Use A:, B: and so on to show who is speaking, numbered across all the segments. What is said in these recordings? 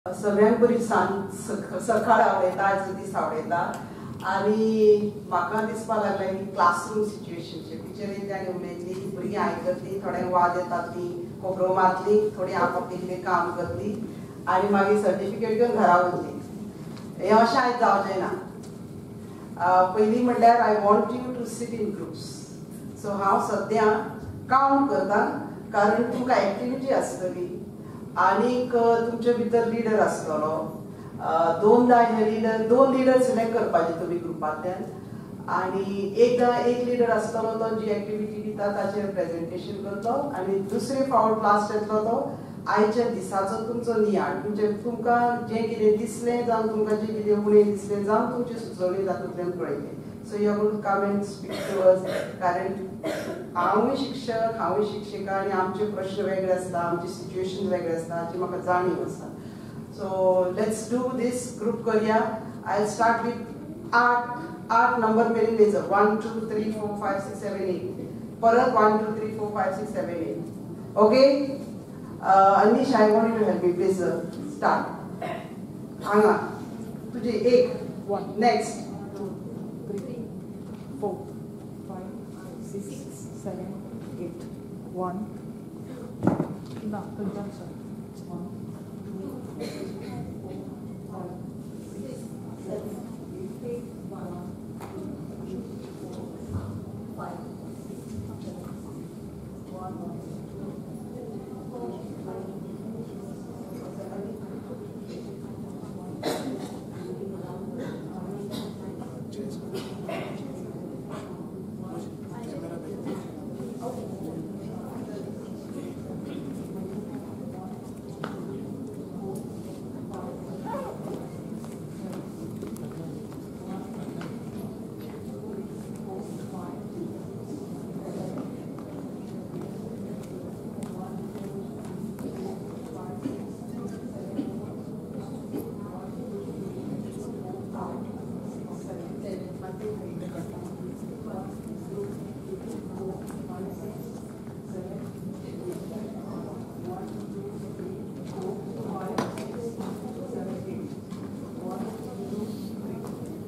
A: सगळ्यांक बरी सांज सकाळ आवडयता, आयचो दीस आवडयता. आनी म्हाका दिसपाक लागलें की क्लासरूम सिच्युएशनचेर टिचर येतली आनी उलयतली, भुरगीं आयकतलीं, थोड्यांक वाद येतात ती खबरो मारतली, थोडीं आपापलीं कितें काम करतली आनी मागीर सर्टिफिकेट घेवन घरा वतली. हें अशें आयज जावचें ना. पयलीं म्हणल्यार I want you to sit in groups. So हांव सद्या काउंट करता, कारण तुमकां एक्टिविटी आसतली आनीक तुमचे भितर लिडर आसतलो. दोनदा हे लिडर, दोन लिडर सिलेक्ट करपाचे तुमी ग्रुपांतल्यान, आनी एकदां एक लिडर आसतलो तो जी एक्टिविटी दिता ताचेर प्रेजेंटेशन करतलो, आनी दुसरे फावट लास्ट येतलो तो आयच्या दिसाचो तुमचो नियाळ, तुमचे तुमकां जें कितें दिसलें जावं तुमकां जें कितें उणें दिसलें जावं तुमची सुचोवणी तातूंतल्यान कळयली. So you are going to come and speak to us, कारण हांवूय शिक्षक, हांवूय शिक्षिका, आनी आमचे प्रश्न वेगळे आसता, आमचे सिच्युएशन वेगळे आसता, हाची म्हाका जाणीव आसा. So let's do this, group करया. I start with 8 number मेरेन मेजप, 1 2 3 4 5 6 7 8, परत 1 2 3 4 5 6 7 8. Okay Anish, I want you to help me, please start. हांगा तुजी 1, नेक्स्ट
B: 2 3 4 5 6 7 8 1 ना तुमच्यान सॉरी 1 2 3 4 5 6 7 8 1 2 4 5 6 7 1 2 4 5 6 7 8.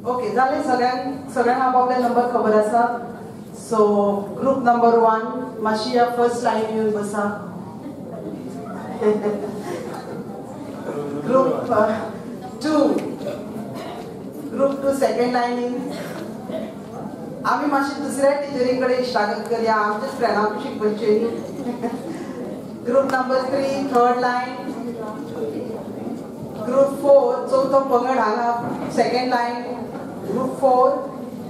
A: ओके, जालें. सगळ्यांक सगळ्यांक आपापले नंबर खबर आसा. सो ग्रुप नंबर 1 मातशी ह्या फर्स्ट लायन येवन बसा. ग्रुप 2, ग्रुप 2 सेकंड लायनीन. आमी मातशी दुसऱ्या टिचरी कडेन इश्टागत करया, आमच्याच फ्रेंडांक शिकवचे न्ही. Group number 3 third line. Group 4 चवथो पंगड हांगा सेकंड लायन. ग्रुप 4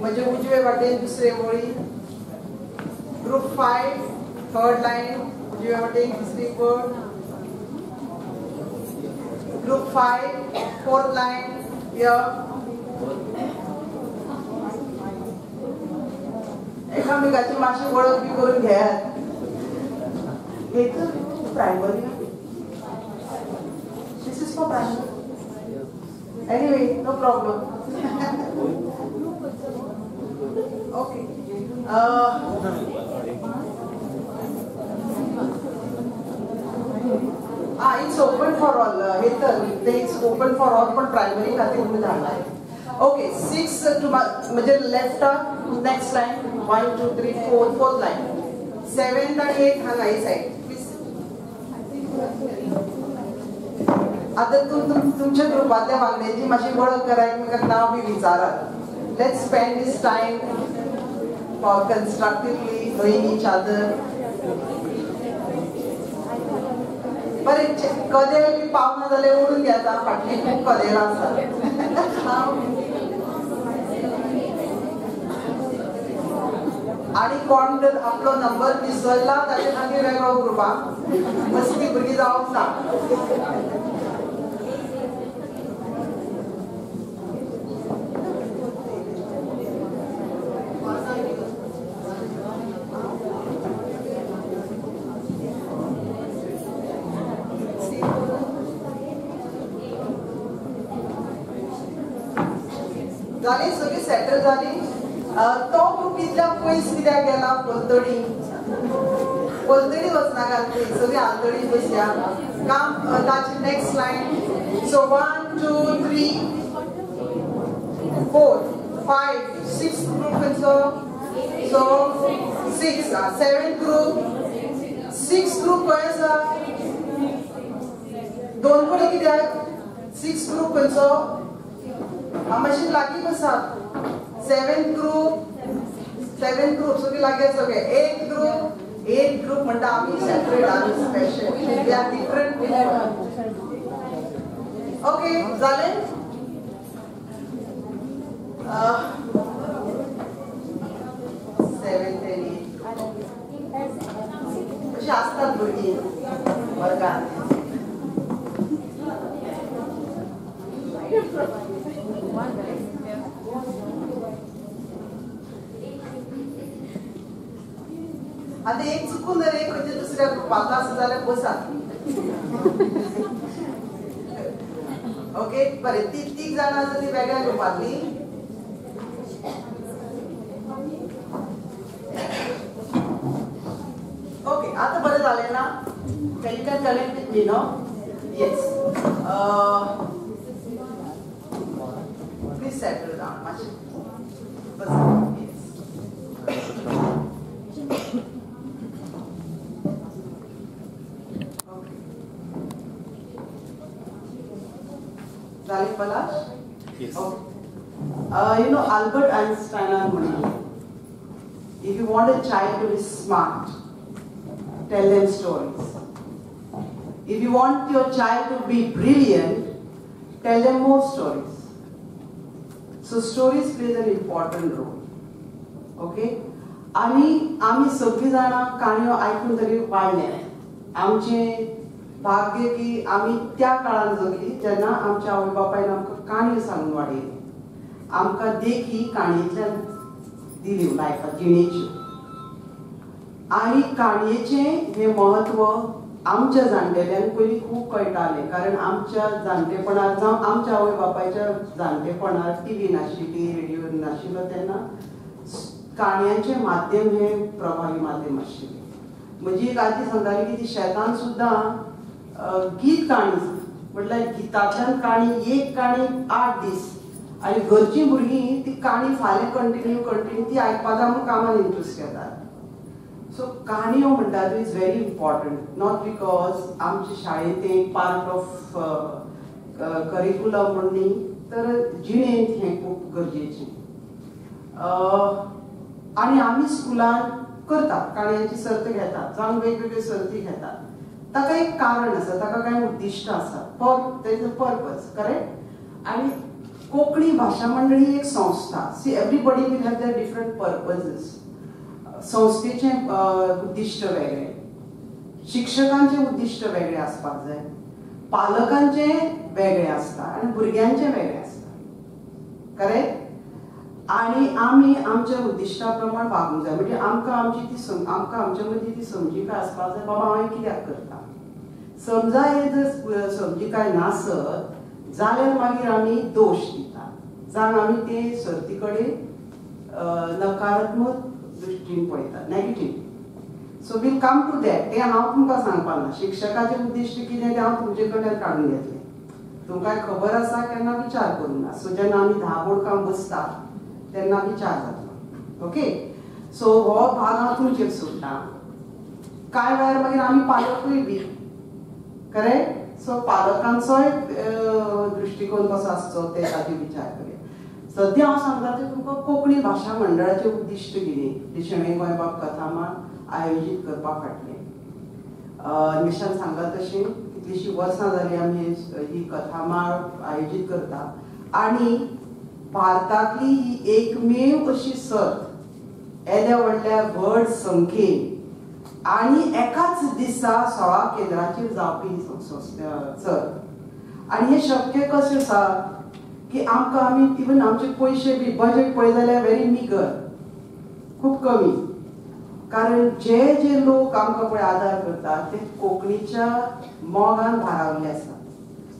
A: म्हणजे उजवे वाटेन दुसरे वळी. ग्रुप 5 थर्ड लायन, उजवे वाटेन दुसरी वळ. Group 5 fourth line. एकामेकाची मातशी वळख बी करून घेयात. हे तर primary, this is for primary. Anyway, no problem. Okay. It's open for all. Hetal, it's open for all, पण प्रायमरी खातीर तुम्ही धाडला. ओके, 6 टू म्हणजे left next line, 1 2 3 4 fourth line, 7 आणि 8 हांगा ही सायड प्लीज. आता तुमच्या ग्रुपांतल्या वांगड्यांची मातशी वळख करा, एकमेकांक नांव बी विचारात. Let's spend this time for constructively knowing each other. बरें, कदेल बी पावना जाल्यार ओडून घेता, फाटली खूब कदेलां आसा. आनी कोण जर आपलो नंबर विसरला ताचे खातीर वेगळो ग्रुपाक मस्ती भुरगीं जावंक ना. जाली सगळी सेटल जाली. तो ग्रुप इतल्या पयस कित्याक गेला पलतडी? पलतडी वचनाका तुमी सगळी आलतडी बसया. काम ताची next line. So 1 2 3 4 5 6 group खंयचो? सो 6 7 ग्रुप 6 ग्रुप खंय आसा? दोन कडेन कित्याक? 6 ग्रुप खंयचो? मातशें लागीं बसात. 7 ग्रुप 7 ग्रुप सगळीं लागीं सगळे. 8 ग्रुप 8 ग्रुप म्हणटा आमी सेपरेट, आमी special, we are different people. Okay जालें? 7 10 8 अशीं आसतात भुरगीं वर्गांत. आतां एक चुकून जर एक खंयच्या दुसऱ्या ग्रुपांतलो आसा जाल्यार बसात. ओके बरें, ती तीग जाणां आसा ती वेगळ्या ग्रुपांतली. ओके आतां बरें जालें ना? You can connect with me no? Yes, please settle down मातशें बसात. येस, जालें Palash?
C: Yes.
A: Okay. You know, Albert Einstein म्हणिल्लें, if you want a child to be smart, tell them stories. If you want your child to be brilliant, tell them more stories. So stories plays an important role. Okay? आनी आमी सगळीं जाणां काणयो आयकून तरी वाडले. आमचें भाग्य की आमी त्या काळान जगली जेन्ना आमच्या आवय बापायन आमकां काणयो सांगून वाडयली, आमकां देखी काणयेंतल्यान दिल्यो लायफाक जिणेच्यो. आनी काणयेचें हें म्हत्व आमच्या जाणटेल्यांक पयलीं खूब कळटालें, कारण आमच्या जाणटेपणार जावं आमच्या आवय बापायच्या जाणटेपणार टीव्ही नाशिल्ली, रेडिओ नाशिल्लो, तेन्ना काणयांचें माध्यम हें प्रभावी माध्यम आशिल्लें. म्हजी एक आजी सांगताली की ती शेतान सुद्दां गीत काणी म्हटल्यार गितांतल्यान काणी, एक काणी 8 दीस, आनी घरचीं भुरगीं ती काणी फाल्यां कंटिन्यू कंटिन्यू ती आयकपा जाय म्हूण कामान इंट्रस्ट घेतात. सो काणयो म्हणटा त्यो is very important, not because आमच्या शाळेंत तें एक पार्ट ऑफ करिकुलम म्हूण न्ही, तर जिणेंत हें खूब गरजेचें. आनी आमी स्कुलान करतात काणयांची सर्त घेतात, जावं वेगवेगळ्यो सर्ती घेतात, ताका एक कारण आसा, ताका कांय उद्दिश्ट आसा, there is a purpose, correct? आनी कोंकणी भाशा मंडळ ही एक संस्था. See, everybody will have their different purposes. संस्थेचें उद्दिश्ट वेगळें, शिक्षकांचें उद्दिश्ट वेगळें आसपाक जाय, पालकांचें वेगळें आसता आनी भुरग्यांचें वेगळें आसता, करेक्ट? आनी आमी आमच्या उद्दिश्टा प्रमाण वागूंक जाय. म्हणजे आमकां आमची ती आमकां आमच्या मदीं ती समजिकाय आसपाक जाय, बाबा हांवें कित्याक करता. समजा हे जर समजिकाय नासत जाल्यार मागीर आमी दोश दितात, जावन आमी ते सर्ती कडेन नकारात्मक दृश्टीन पळयतात, negative. So we'll come to that. तें हांव तुमकां सांगपाक ना. शिक्षकाचें उद्दिश्ट कितें तें हांव तुमचे कडल्यान काडून घेतलें, तुमकां खबर आसा केन्ना विचार करूंक ना. सो जेन्ना आमी 10 बोडकां बसता तेन्ना विचार जातलो. ओके, सो हो भाग हांव तुमचेर सोडटा. कांय वेळार मागीर आमी पालकूय बी, करेक्ट? सो पालकांचोय दृश्टिकोन कसो आसचो ते ताचेर विचार करूया. सद्या हांव सांगता तें तुमकां कोंकणी भाशा मंडळाचें उद्दिश्ट कितें, शणै गोंयबाब कथामाळ आयोजीत करपा फाटलें. निशान सांगला तशें कितलींशीं वर्सां जालीं आमी ही कथामाळ आयोजीत करता आनी भारतांतली ही एकमेव अशी सर्त येद्या व्हडल्या व्हड संख्येन आनी एकाच दिसा 16 केंद्राचेर जावपी सर्त. आनी हें शक्य कशें आसा की आमकां आमी इवन आमचे पयशे बी बजेट पळयत जाल्यार व्हेरी मिगर, खूब कमी, कारण जे जे लोक आमकां पळय आदार करतात ते कोंकणीच्या मोगान भारावल्ले आसात.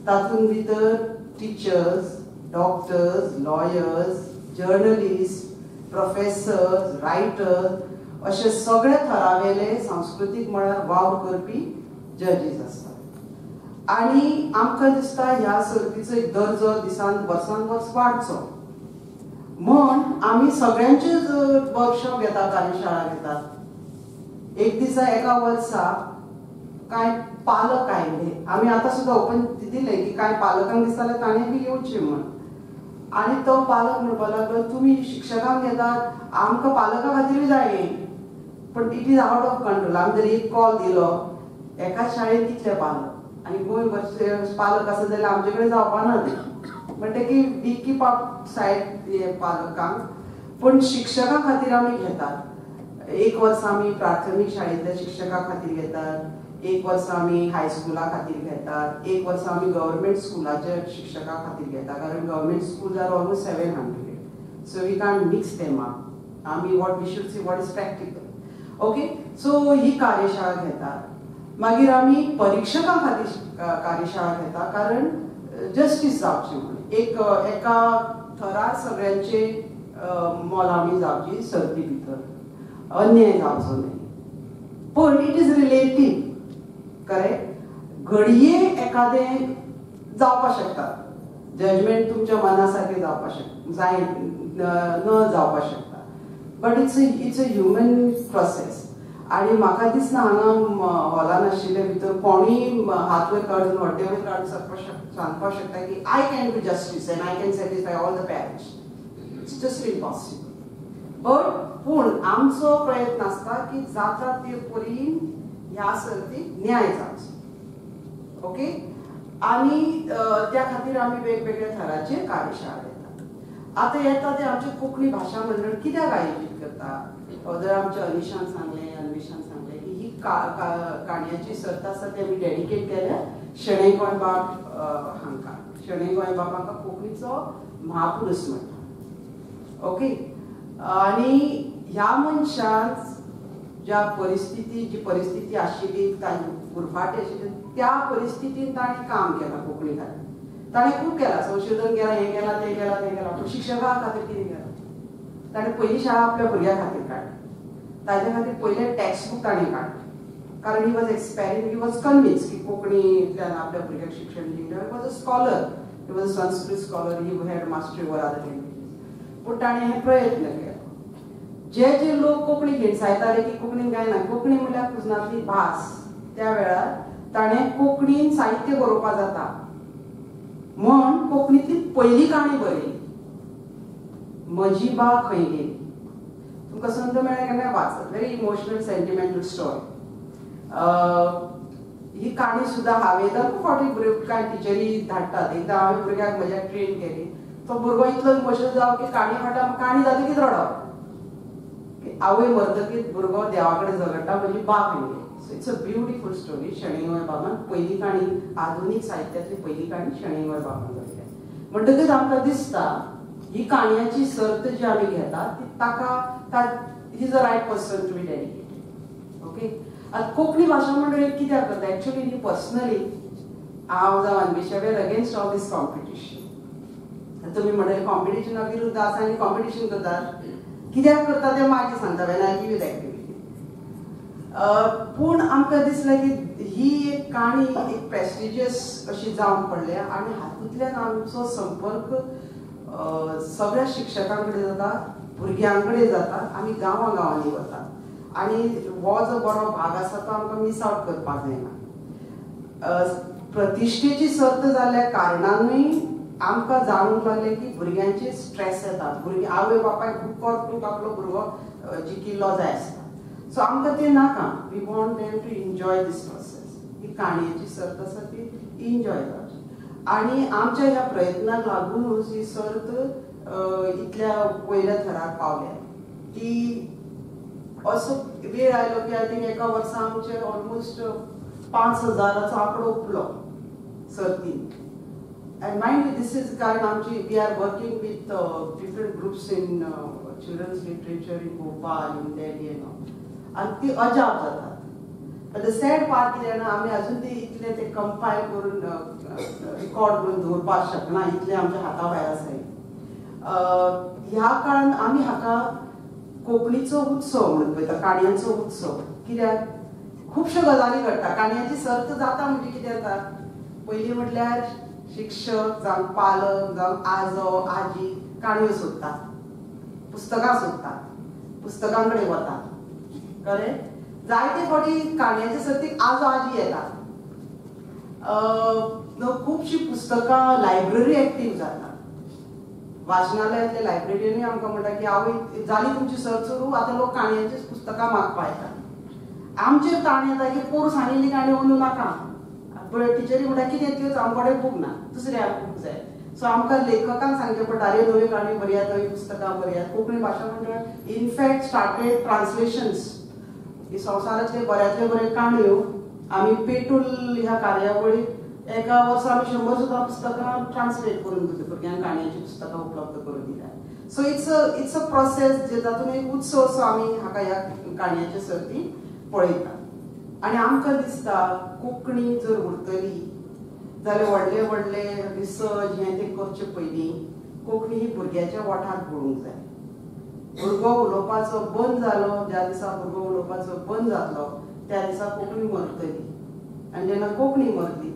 A: तातूंत भितर teachers, doctors, lawyers, journalist, professors, writers, अशे सगळे थरावेले सांस्कृतीक मळार वावर करपी जजीस आसतात. आनी आमकां दिसता ह्या सर्तीचो एक दर्जो दिसान वर्सान वर्स वाडचो म्हण आमी सगळ्यांचेच वर्कशॉप घेतात, कार्यशाळा घेतात. एक दिसा एका वर्सा कांय पालक आयले, आमी आतां सुद्दां ओपन दिलें की कांय पालकांक दिसतालें ताणें बी येवचें म्हण. आनी तो पालक म्हणपाक लागलो तुमी शिक्षकांक घेतात, आमकां पालकां खातीरूय जाय, पण it is out of control. आमी जर एक कॉल दिलो एका शाळेंत कितले पालक आनी गोंयभरचे पालक आसा जाल्यार आमचे कडेन जावपा ना तें, म्हणटकीर we keep up side हे पालकांक, पूण शिक्षकां खातीर आमी घेतात. एक वर्स आमी प्राथमीक शाळेंतल्या शिक्षकां खातीर घेतात, एक वर्स आमी हायस्कुला खातीर घेतात, एक वर्स आमी गव्हर्मेंट स्कुलाच्या शिक्षकां खातीर घेता, कारण government schools are almost 700, so we can't mix them up. आमी what we should see what is practical. Okay, so ही कार्यशाळा घेतात. मागीर आमी परिक्षकां खातीर कार्यशाळा घेता, कारण जस्टीस जावची म्हणून एक एका थरार सगळ्यांचे मोलावणी जावची सर्ती भितर, अन्याय जावचो न्हय. पूण it is relative, correct. घडये एखादें जावपाक शकता जजमेंट तुमच्या मना सारकें जावपाक शकता, जाय न जावपाक शकता, but it's a human process. आनी म्हाका दिसना हांगा हॉलान आशिल्ले भितर कोणूय हात वयर काडून हड्डे वयर काडून सांगपाक शकता की I can do justice and I can satisfy all the parents. It's just impossible. But पूण आमचो प्रयत्न आसता की जाता ते परीन ह्या सर्तीक न्याय जावचो. ओके, आनी त्या खातीर आमी वेगवेगळ्या थराचेर कार्यशाळा घेतात. आतां येता ते आमचे कोंकणी भाशा मंडळ कित्याक आयोजीत करता, जर आमच्या अनिशान सांगलें, अन्वेशान सांगलें की ही काणयाची सर्त आसा ती आमी डेडिकेट केल्या शणै गोंयबाब हांकां. शणै गोंयबाब हांकां कोंकणीचो महापुरूस म्हणटा. ओके, आनी ह्या मनशान ज्या परिस्थिती जी परिस्थिती आशिल्ली उरफाटी आशिल्ली त्या परिस्थितीन ताणें काम केलां कोंकणी खातीर. ताणें खूब केलां, संशोधन केलां, हें केलां, तें केलां, तें केलां, पूण शिक्षका खातीर कितें केलां? ताणें पयली शाळा आपल्या भुरग्या खातीर काडली, ताज्या खातीर पयलें टॅक्स्ट बूक ताणें काडलें, कारण he was experiment, he was convince की कोंकणींतल्यान आपल्या भुरग्याक शिक्षण दिवंक. He was a scholar, he was a Sanskrit scholar, he had mastery over other languages. पूण ताणें हे प्रयत्न केलो. जे जे लोक कोंकणी हिणसायताले की कोंकणीन कांय ना, कोंकणी म्हणल्यार कुजनांतली भास, त्या वेळार ताणें कोंकणीन साहित्य बरोवपाक जाता म्हण कोंकणींतली पयली काणी बरयली, म्हजी बा खंय गेली. तुमकां संद मेळ्ळ्या केन्ना वाचत, व्हेरी इमोशनल सेंटिमेंटल स्टोरी. ही काणी सुद्दां हांवें खूब फावटी कांय टिचरी धाडटात. एकदां हांवें भुरग्याक म्हज्या ट्रेन केली, तो भुरगो इतलो इमोशनल जावं की काणी फाटा काणी जातकीच रडप, आवय मरतकीच भुरगो देवा कडेन झगडटा, म्हजी बा खंय गेली. So it's a beautiful story. Shenoi गोंयबाबान पयली काणी, आधुनीक साहित्यांतली पयली काणी शणै गोंयबाबान बरयल्या. म्हणटकच आमकां दिसता ही काणयांची सर्त जी आमी घेतात ती ताका he is a right person to be dedicated. Okay, आतां कोंकणी भाशा मंडळ कित्याक करता? एक्चुअली ही पर्सनली हांव जावं Anvesha we are against all this competition. तुमी म्हणटले कॉम्पिटिशना विरुद्ध आसा आनी कॉम्पिटिशन करतात, कित्याक करता तें मागीर सांगता, when I give you the activity. पूण आमकां दिसलें की ही एक काणी एक प्रेस्टिजियस अशी जावन पडल्या आनी हातूंतल्यान आमचो संपर्क सगळ्या शिक्षकां कडेन जाता, भुरग्यां कडेन जाता, आमी गांवां गांवांनी वतात आनी हो जो बरो भाग आसा तो आमकां मिस आवट करपाक जायना. प्रतिश्ठेची सर्त जाल्ल्या कारणानूय आमकां जाणूंक लागलें की भुरग्यांचे स्ट्रेस येता, भुरगीं आवय बापायक हुक्कर करूंक आपलो भुरगो जिखिल्लो जाय आसता. सो आमकां तें नाका, we want them to enjoy this process. ही काणयेची सर्त आसा ती एन्जॉय जावची आनी आमच्या ह्या प्रयत्नाक लागुनूच ही सर्त इतल्या वयल्या थरार पावल्या की असो वेळ आयलो की I think एका वर्सा आमचे ऑलमोस्ट 5,000 आंकडो उपलो सर्तीन. And mind you, this is कारण आमची we are working with different groups in children's literature in Bhopal, in Delhi and all. आनी ती अजाप जातात. बट the sad part कितें जाणा, आमी अजून ते इतले ते कंपायल करून रिकॉर्ड करून दवरपाक शकना, इतलें आमच्या हाता भायर आसा. ह्या काळान आमी हाका कोंकणीचो उत्सव म्हणून पळयता, काणयांचो उत्सव. कित्याक खुबश्यो गजाली घडटा. काणयांची सर्त जाता म्हणजे कितें जाता, पयलीं म्हटल्यार शिक्षक जावं पालक जावं आजो आजी काणयो सोदतात, पुस्तकां सोदतात, पुस्तकां कडेन वतात. कळ्ळें? जायते फावटी काणयांच्या सर्तीक आजो आजी येतात. खुबशीं पुस्तकां लायब्ररी एक्टीव जाता. वाचनालयांतले लायब्ररीनूय आमकां म्हणटा की आवय जाली तुमची सर्त सुरू, आतां लोक काणयांचीच पुस्तकां मागपा येतात. आमचेर ताण येता की पोर सांगिल्ली काणी अंदू नाका, बरें टिचरी म्हणटा कितें त्योच आमचे कडेन बूक ना, दुसरे बूक जाय. सो आमकां लेखकांक सांगचें पडटा, अरे नव्यो काणयो बरयात, नवीं पुस्तकां बरयात. कोंकणी भाशा मंडळ इनफॅक्ट स्टार्टेड ट्रान्सलेशन्स. ही संवसारांतले बऱ्यांतल्यो बऱ्यो काणयो आमी पेटूल ह्या कार्यावळीक एका वर्सा आमी 100 सुद्दां पुस्तकां ट्रान्सलेट करून दिली, भुरग्यांक काणयांचीं पुस्तकां उपलब्ध करून दिल्या. So it's a process जे तातूंत एक उत्सव असो आमी हाका ह्या काणयांचे सर्ती पळयता. आनी आमकां दिसता कोंकणी जर उरतली जाल्यार व्हडले व्हडले रिसर्च हें तें करचे पयलीं कोंकणी ही भुरग्याच्या ओठांत घोळूंक जाय. भुरगो उलोवपाचो बंद जालो, ज्या दिसा भुरगो उलोवपाचो बंद जातलो त्या दिसा कोंकणी मरतली. आनी जेन्ना कोंकणी मरतली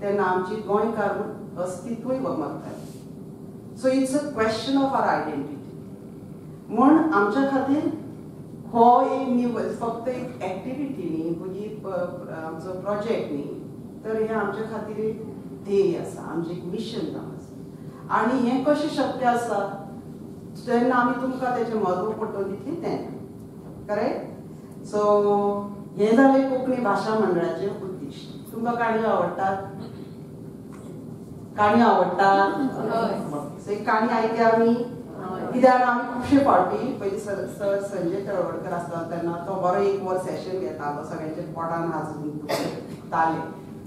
A: तेन्ना आमची गोंयकार अस्तित्वूय मरतलें. So it's a question of our identity. म्हूण आमच्या खातीर हो एक फक्त एक एक्टिविटी न्ही, ही आमचो प्रोजेक्ट न्ही, तर हें आमच्या खातीर एक ध्येय आसा, आमचें एक मिशन जावन आसा. आनी हें कशें शक्य आसा तेन्ना आमी तुमकां तेचें म्हत्व पटोवन दितली तेन्ना. करेक्ट? सो हें जालें कोंकणी भाशा मंडळाचें उद्दिश्ट. तुमकां काणयो आवडटात? काणयो आवडटात? एक काणी आयकया आमी. कित्याक आमी खुबशे फावटी पयलीं सर संजय तळवडकर आसता तेन्ना तो बरो एक वर सेशन घेतालो, सगळ्यांच्या पोटान हांसून दुखताले.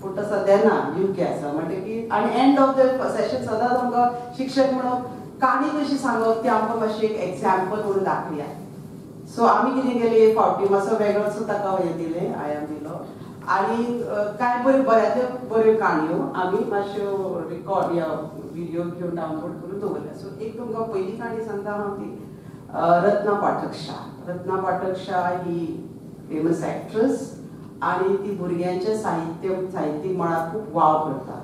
A: पूण तो सद्या ना, युके आसा म्हणटकीर. आनी एंड ऑफ the session सदांच आमकां शिक्षक म्हणून काणी कशी सांगप ती आमकां मातशी एक एग्जाम्पल म्हणून दाखया. सो आमी कितें केलें हे फावटी मातसो वेगळोसो ताका हें दिलें, आयाम दिलो. आनी कांय बऱ्यो बऱ्यांतल्यो बऱ्यो काणयो आमी मातश्यो रिकॉर्ड या व्हिडिओ घेवन डावनलोड करून दवरल्या. सो एक तुमकां पयली काणी सांगता हांव ती रत्ना पाठक शाह. रत्ना पाठक शाह ही फेमस एक्ट्रस आनी ती भुरग्यांच्या साहित्यीक मळार खूब वावर करता.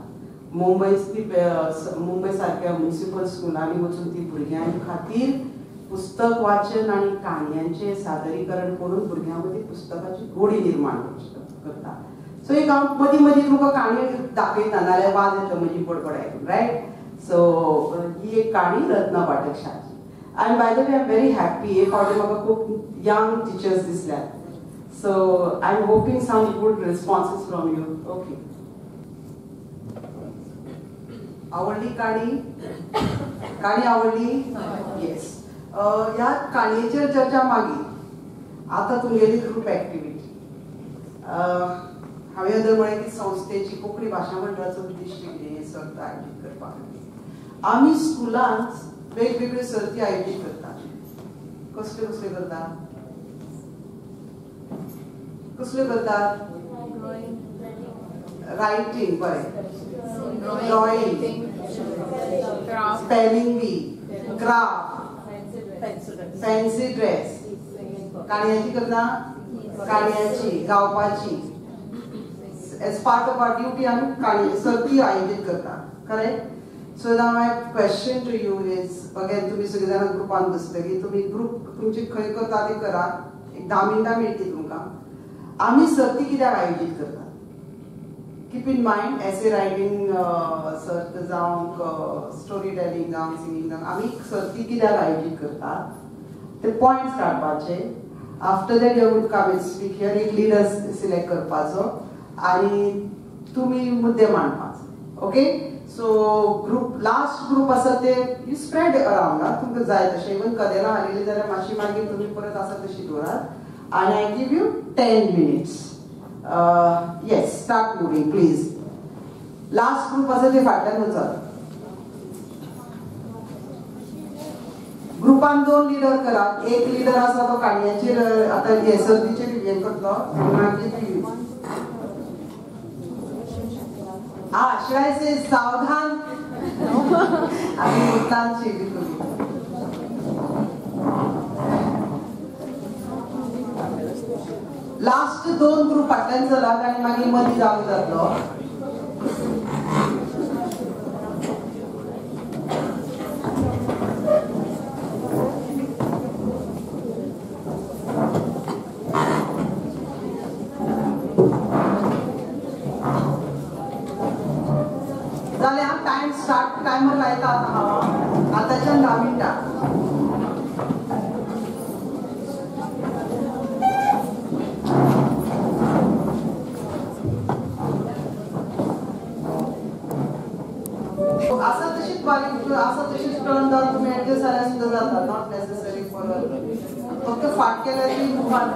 A: मुंबय सारक्या म्युनिसिपल स्कुलांनी वचून ती भुरग्यां खातीर पुस्तक वाचन आनी काणयांचें सादरीकरण करून भुरग्यां मदीं पुस्तकाची गोडी निर्माण करता. सो एक हांव मदीं मदीं तुमकां काणयो दाखयता, नाजाल्यार वाज येतलो म्हजी बडबड आयकून, रायट? सो ही एक काणी रत्ना पाठक शाहची. आनी by the way I am very happy, हे फावटी म्हाका खूब यंग टिचर्स दिसल्यात. So I am hoping some good responses from you. Okay, आवडली काणी? काणी आवडली? येस. ह्या काणयेचेर चर्चा मागीर. आतां तुमगेली ग्रूप एक्टिविटी. हांवें अदर म्हळें की संस्थेची कोंकणी भाशा मंडळाचो उद्दिश्ट कितें हें सर्त आयोजीत करपा खातीर आमी स्कुलांत वेगवेगळ्यो सर्ती आयोजीत करतात. कसल्यो कसल्यो करतात? कसल्यो करतात? रायटींग, बरें, drawing, spelling bee, craft, fancy dress. काणयांची करता? काणयांची, गावपाची. As part of our duty आमी काणी सर्ती आयोजीत करता. Correct? So now my question to you is, again तुमी सगळीं जाणां ग्रुपान बसतकीर तुमी ग्रूप तुमची खंय करता ते करा, एक 10 मिनटां मेळटली तुमकां. आमी सर्ती कित्याक आयोजीत करता? Keep in mind essay writing सर्त जावं, स्टोरी टेलिंग जावं, सिंगींग जावं, आमी सर्ती कित्याक आयोजीत करतात ते पॉयंट्स काडपाचे. After that you would come and speak here. एक लिडर सिलेक्ट करपाचो आनी तुमी मुद्दे मांडपाचो. Okay? So group last group आसा ते you spread around, तुमकां जाय तशें. इवन कदेलां हालिल्लीं जाल्यार मातशी मागीर तुमी परत आसा तशी दवरात. आनी I give you 10 minutes. Yes, start moving please. Last group आसा ते फाटल्यान वचात. ग्रुपान 2 लिडर करात. एक लिडर आसा तो काणयांचेर आतां हे सर्तीचेर हें करतलो, मागीर should I say सावधान? आमी मुद्दाम शिकली तुमी. लास्ट दोन ग्रुप फाटल्यान चलात आनी मागीर मदीं जागो जातलो. जालें हांव टायम स्टार्ट टायमर लायता आतां हांव आतांच्यान 10 मिनटां. आसा तशीच बारीक आसा तशीच टर्न जावन तुमी एडजस्ट जाल्यार सुद्दां जाता. Not necessary for फक्त फाट केल्यार ती मुखार.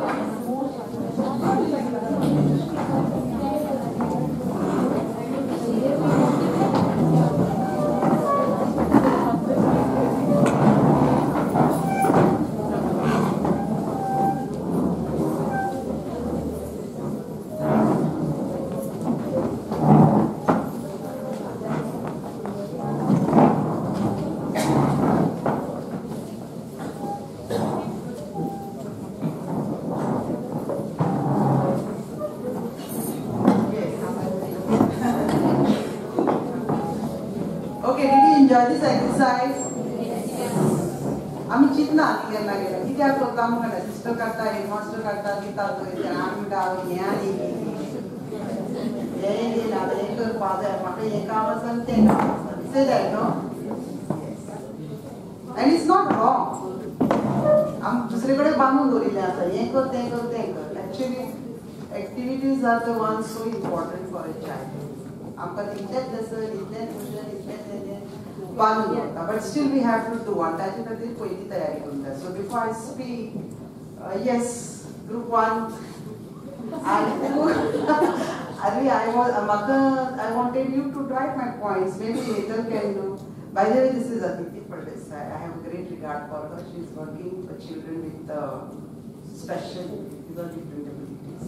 A: Enjoy this exercise? आमी चिंतना केन्ना केन्ना कित्याक करता म्हणटा सिस्टर काडटा हेडमास्टर काडटा दिता थंय आमी म्हणटा हें आनी हें येयला हें करपा जाय म्हाका हें काम आसा आनी तें काम आसा. Say that no? And it's not wrong. आमी दुसरे कडेन बांदून दवरिल्लें आसा हें कर तें कर तें कर. Actually activities are the one so important for a child. आमकां इतलेंच लेसन इतलेंच ट्युशन इतलेंच हें बांदून दवरता but still we have to do आनी ताचे खातीर पयली तयारी करूंक जाय. So before I speak yes group 1 आनी I म्हाका I wanted you to write my points. Maybe Hetal can do. By the way this is Aditi Phaldesai. I have great regard for her. She is working for children with special different abilities.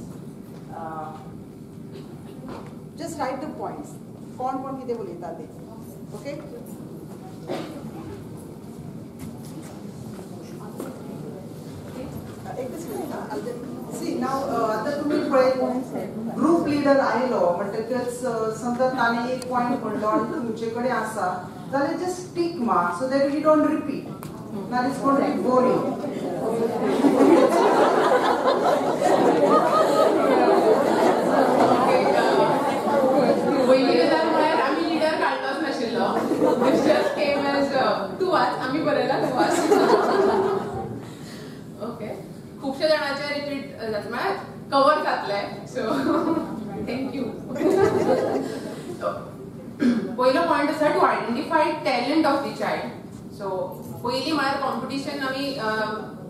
A: Just write the points. कोण कोण कितें उलयता ते. Okay एकच minute. C नाव आतां तुमी पळय group leader आयलो म्हणटकच समजा ताणें एक पॉयंट म्हणलो आनी तुमचे कडेन आसा जाल्यार just tick mark so that we don't repeat. नाल्यार it's gonna be boring.
C: पयली गजाल म्हळ्यार आमी लिडर काडलोच नाशिल्लो. This just came as तूं वाच आमी बरयला तूं वाच. ओके खुबशे जाणांचे रिपीट जाता म्हळ्यार कवर जातलें. So thank you. पयलो पॉयंट आसा to identify talent of the child. So पयलीं म्हळ्यार कॉम्पिटिशन आमी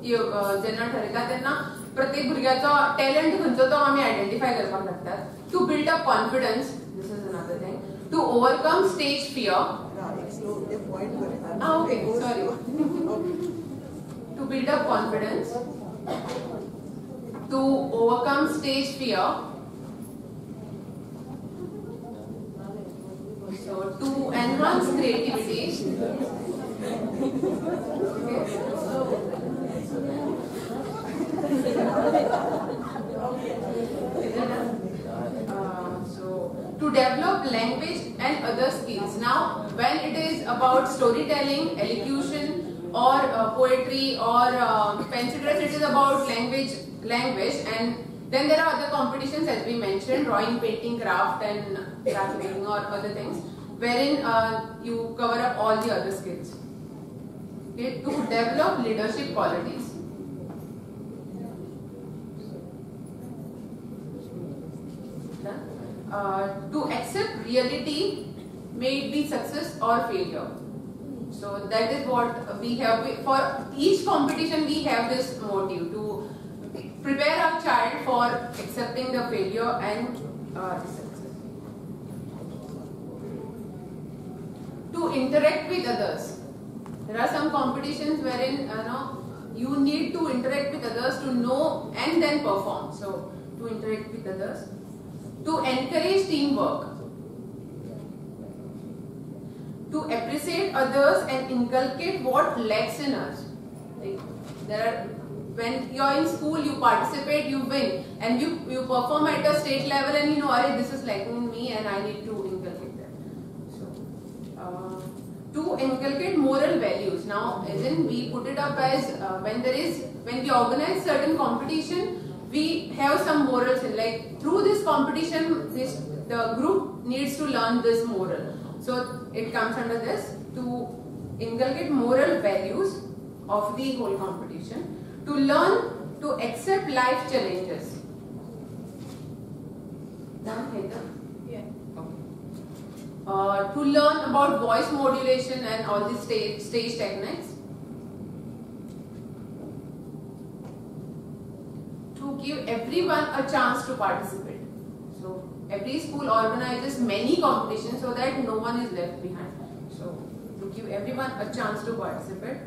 C: जेन्ना ठरयता तेन्ना प्रत्येक भुरग्याचो टॅलंट खंयचो तो आमी आयडेंटिफाय करपाक लागतात. To build up confidence, this is another thing. To overcome stage fear. Okay, sorry. To build up confidence, to overcome stage fear, so to enhance creativity. Okay. So to develop language and other skills. Now when it is about storytelling, elocution or poetry or fancy dress, it is about language, and then there are other competitions as we mentioned, drawing, painting, craft and craft making or other things, wherein you cover up all the other skills. Okay, to develop leadership qualities. To accept reality, may it be success or failure. So that is what we have for each competition. We have this motive to prepare our child for accepting the failure and the success. To interact with others. There are some competitions wherein you need to interact with others to know and then perform. So to interact with others. To encourage teamwork. To appreciate others and inculcate what lacks in us. Like there are When you're in school, you participate, you win, and you perform at a state level, and you know, arey, this is lacking in me, and I need to inculcate that. So, to inculcate moral values. Now, as in we put it up as when we organize certain competition, we have some morals in, like through this competition, the group needs to learn this moral. So it comes under this, to inculcate moral values of the whole competition. To learn to accept life challenges. Done, Hetal? Yeah. Okay. To learn about voice modulation and all the stage techniques. To give everyone a chance to participate. So every school organizes many competitions so that no one is left behind. So to give everyone a chance to participate.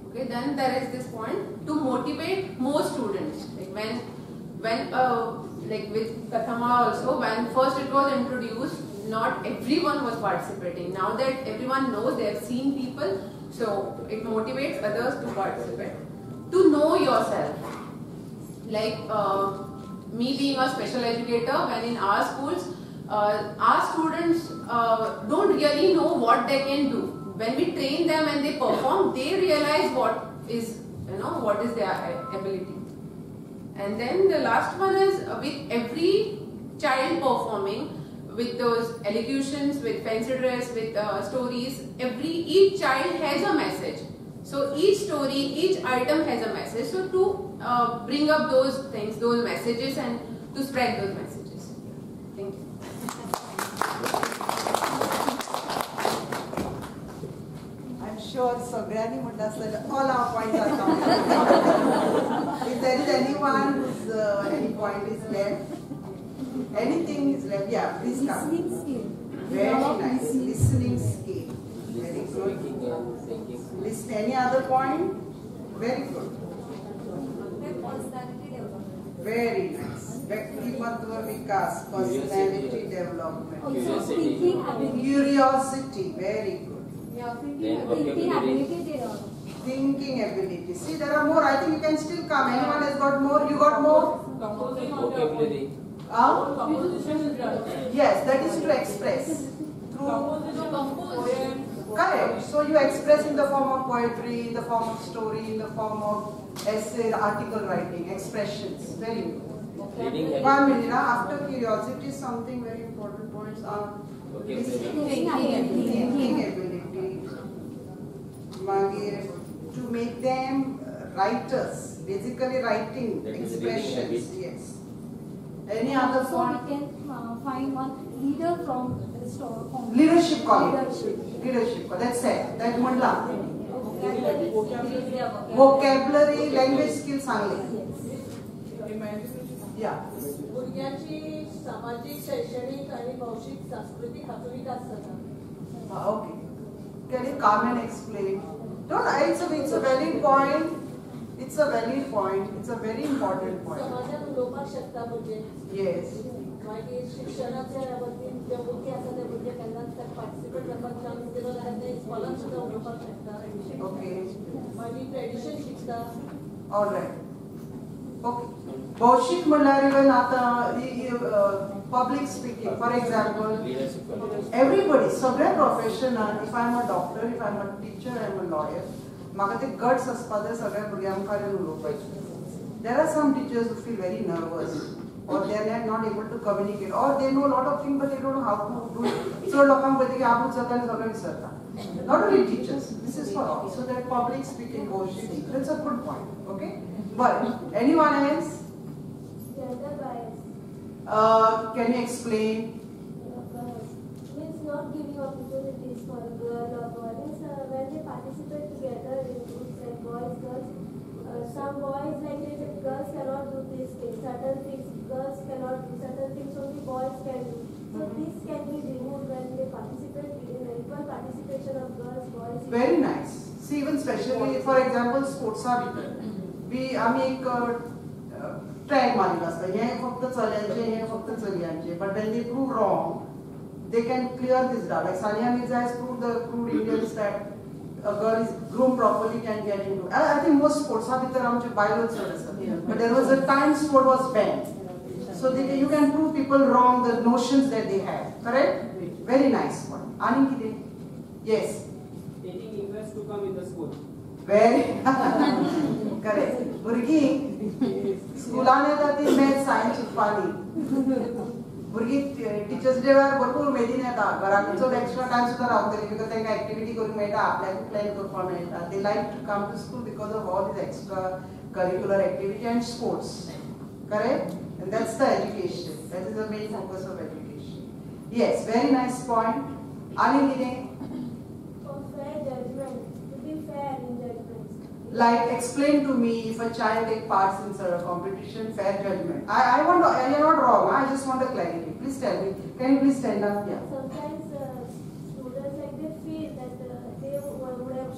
C: Okay, then there is this point to motivate more students. Like when like with Kathama also, when first it was introduced, not everyone was participating. Now that everyone knows, they have seen people, so it motivates others to participate. To know yourself, like me being a special educator, when in our schools, our students don't really know what they can do. When we train them and they perform, they realize what is, you know, what is their ability. And then the last one is with every child performing, with those elocutions, with fancy dress, with stories, each child has a message. So each story, each item has a message. So to bring up those things, those messages, and to spread those messages. Thank you.
A: Sure, सगळ्यांनी म्हटलं असतं all our points are coming. If there is anyone whose any point is left, anything is left, yeah, please come.
D: Listening skill.
A: Very nice. Listening skill. Very good. Listen. Any other point? Very good.
D: Personality development.
A: Very nice. Vyaktimatva vikas, personality development.
D: Also thinking ability.
A: Curiosity. Very good.
D: Yeah, thinking ability.
A: Thinking ability. See, there are more. I think you can still come. Anyone has got more? You got more?
E: Vocabulary.
A: Yes, that is to express. Through. Correct. So you express in the form of poetry, in the form of story, in the form of essay, article writing, expressions. Very good. 1 minute. After curiosity, something very important points are
D: thinking ability.
A: To make them writers, basically writing, expressions, yes. Any other point?
D: So we can find one leader from the store.
A: Leadership quality. Leadership. That's it. That mandla. Vocabulary, language skills only. Yeah.
F: भुरग्यांची सामाजिक, शैक्षणिक आणि बौद्धिक, सांस्कृतिक हाचो विकास जाता.
A: Okay. Can you come and explain? No, it's a valid point. It's a valid point. It's a very important point.
F: समाजात उलोवपाक शकता भुरगे.
A: Yes.
F: मागीर शिक्षणाच्या बाबतीत जे भुरगे आसा ते भुरगे केन्नाच पार्टिसिपेट जावपाक चान्स दिलो जाल्यार ते स्कॉलान सुद्दां उलोवपाक शकता.
A: Okay.
F: मागीर ट्रेडिशन शिकता.
A: All right. Okay. बौद्धिक म्हणल्यार इवन आतां public speaking, for example, everybody, सगळ्या प्रोफेशनान, if I am a doctor, if I am a teacher, I am a lawyer, म्हाका ते गट्स आसपा जाय सगळ्या भुरग्यां मुखार येवन उलोवपाचे. There are some teachers who feel very nervous, or they are not able to communicate, or they know lot of things but they don't know how to do it. चड लोकांक पळयता की आपूण जाता आनी सगळें विसरता. Not only teachers, this is for all. So that public speaking, बौद्धिक, that's a good point. Okay? But anyone else?
G: Gender bias.
A: Can you explain?
G: Means not giving opportunities for a girl or boy. Means when they participate together in groups like boys, girls, some boys like they say girls cannot do this thing, certain things girls cannot do, certain things only boys can do. So this can be removed when they participate in equal participation of girls, boys.
A: Very nice. See, even especially for example, sports are we आमी एक track मारिल्लो आसता, हें फक्त चल्यांचें, हें फक्त चलयांचें, but when they prove wrong, they can clear this doubt. Like Sania Mirza has proved Indians that a girl is groomed properly can get into. I think most sports भितर आमचे बायलो चड आसात. But there was a time sport was banned. So you can prove people wrong the notions that they have. Correct? Very nice point. आनी कितें? Yes.
E: Taking interest to come in the school.
A: Very correct. भुरगीं स्कुलान येता ती maths science शिकपा न्ही. भुरगीं teachers day वेळार भरपूर उमेदीन येता, घराक चड एक्स्ट्रा टायम सुद्दां रावतली because तांकां एक्टिविटी करूंक मेळटा, आपल्याक प्लॅन करपाक मेळटा. They like to come to school because of all these extra curricular activity and sports. Correct? And that's the education. That is the main focus of education. Yes, very nice point. आनी कितें?
G: For fair judgment, to be fair in judgments.
A: Like, explain to me if a child take parts in a competition, fair judgment. I want to, you're not wrong, I just want a clarity. Please tell me. Can you please stand up? Yeah.
G: Sometimes students, like, they feel that they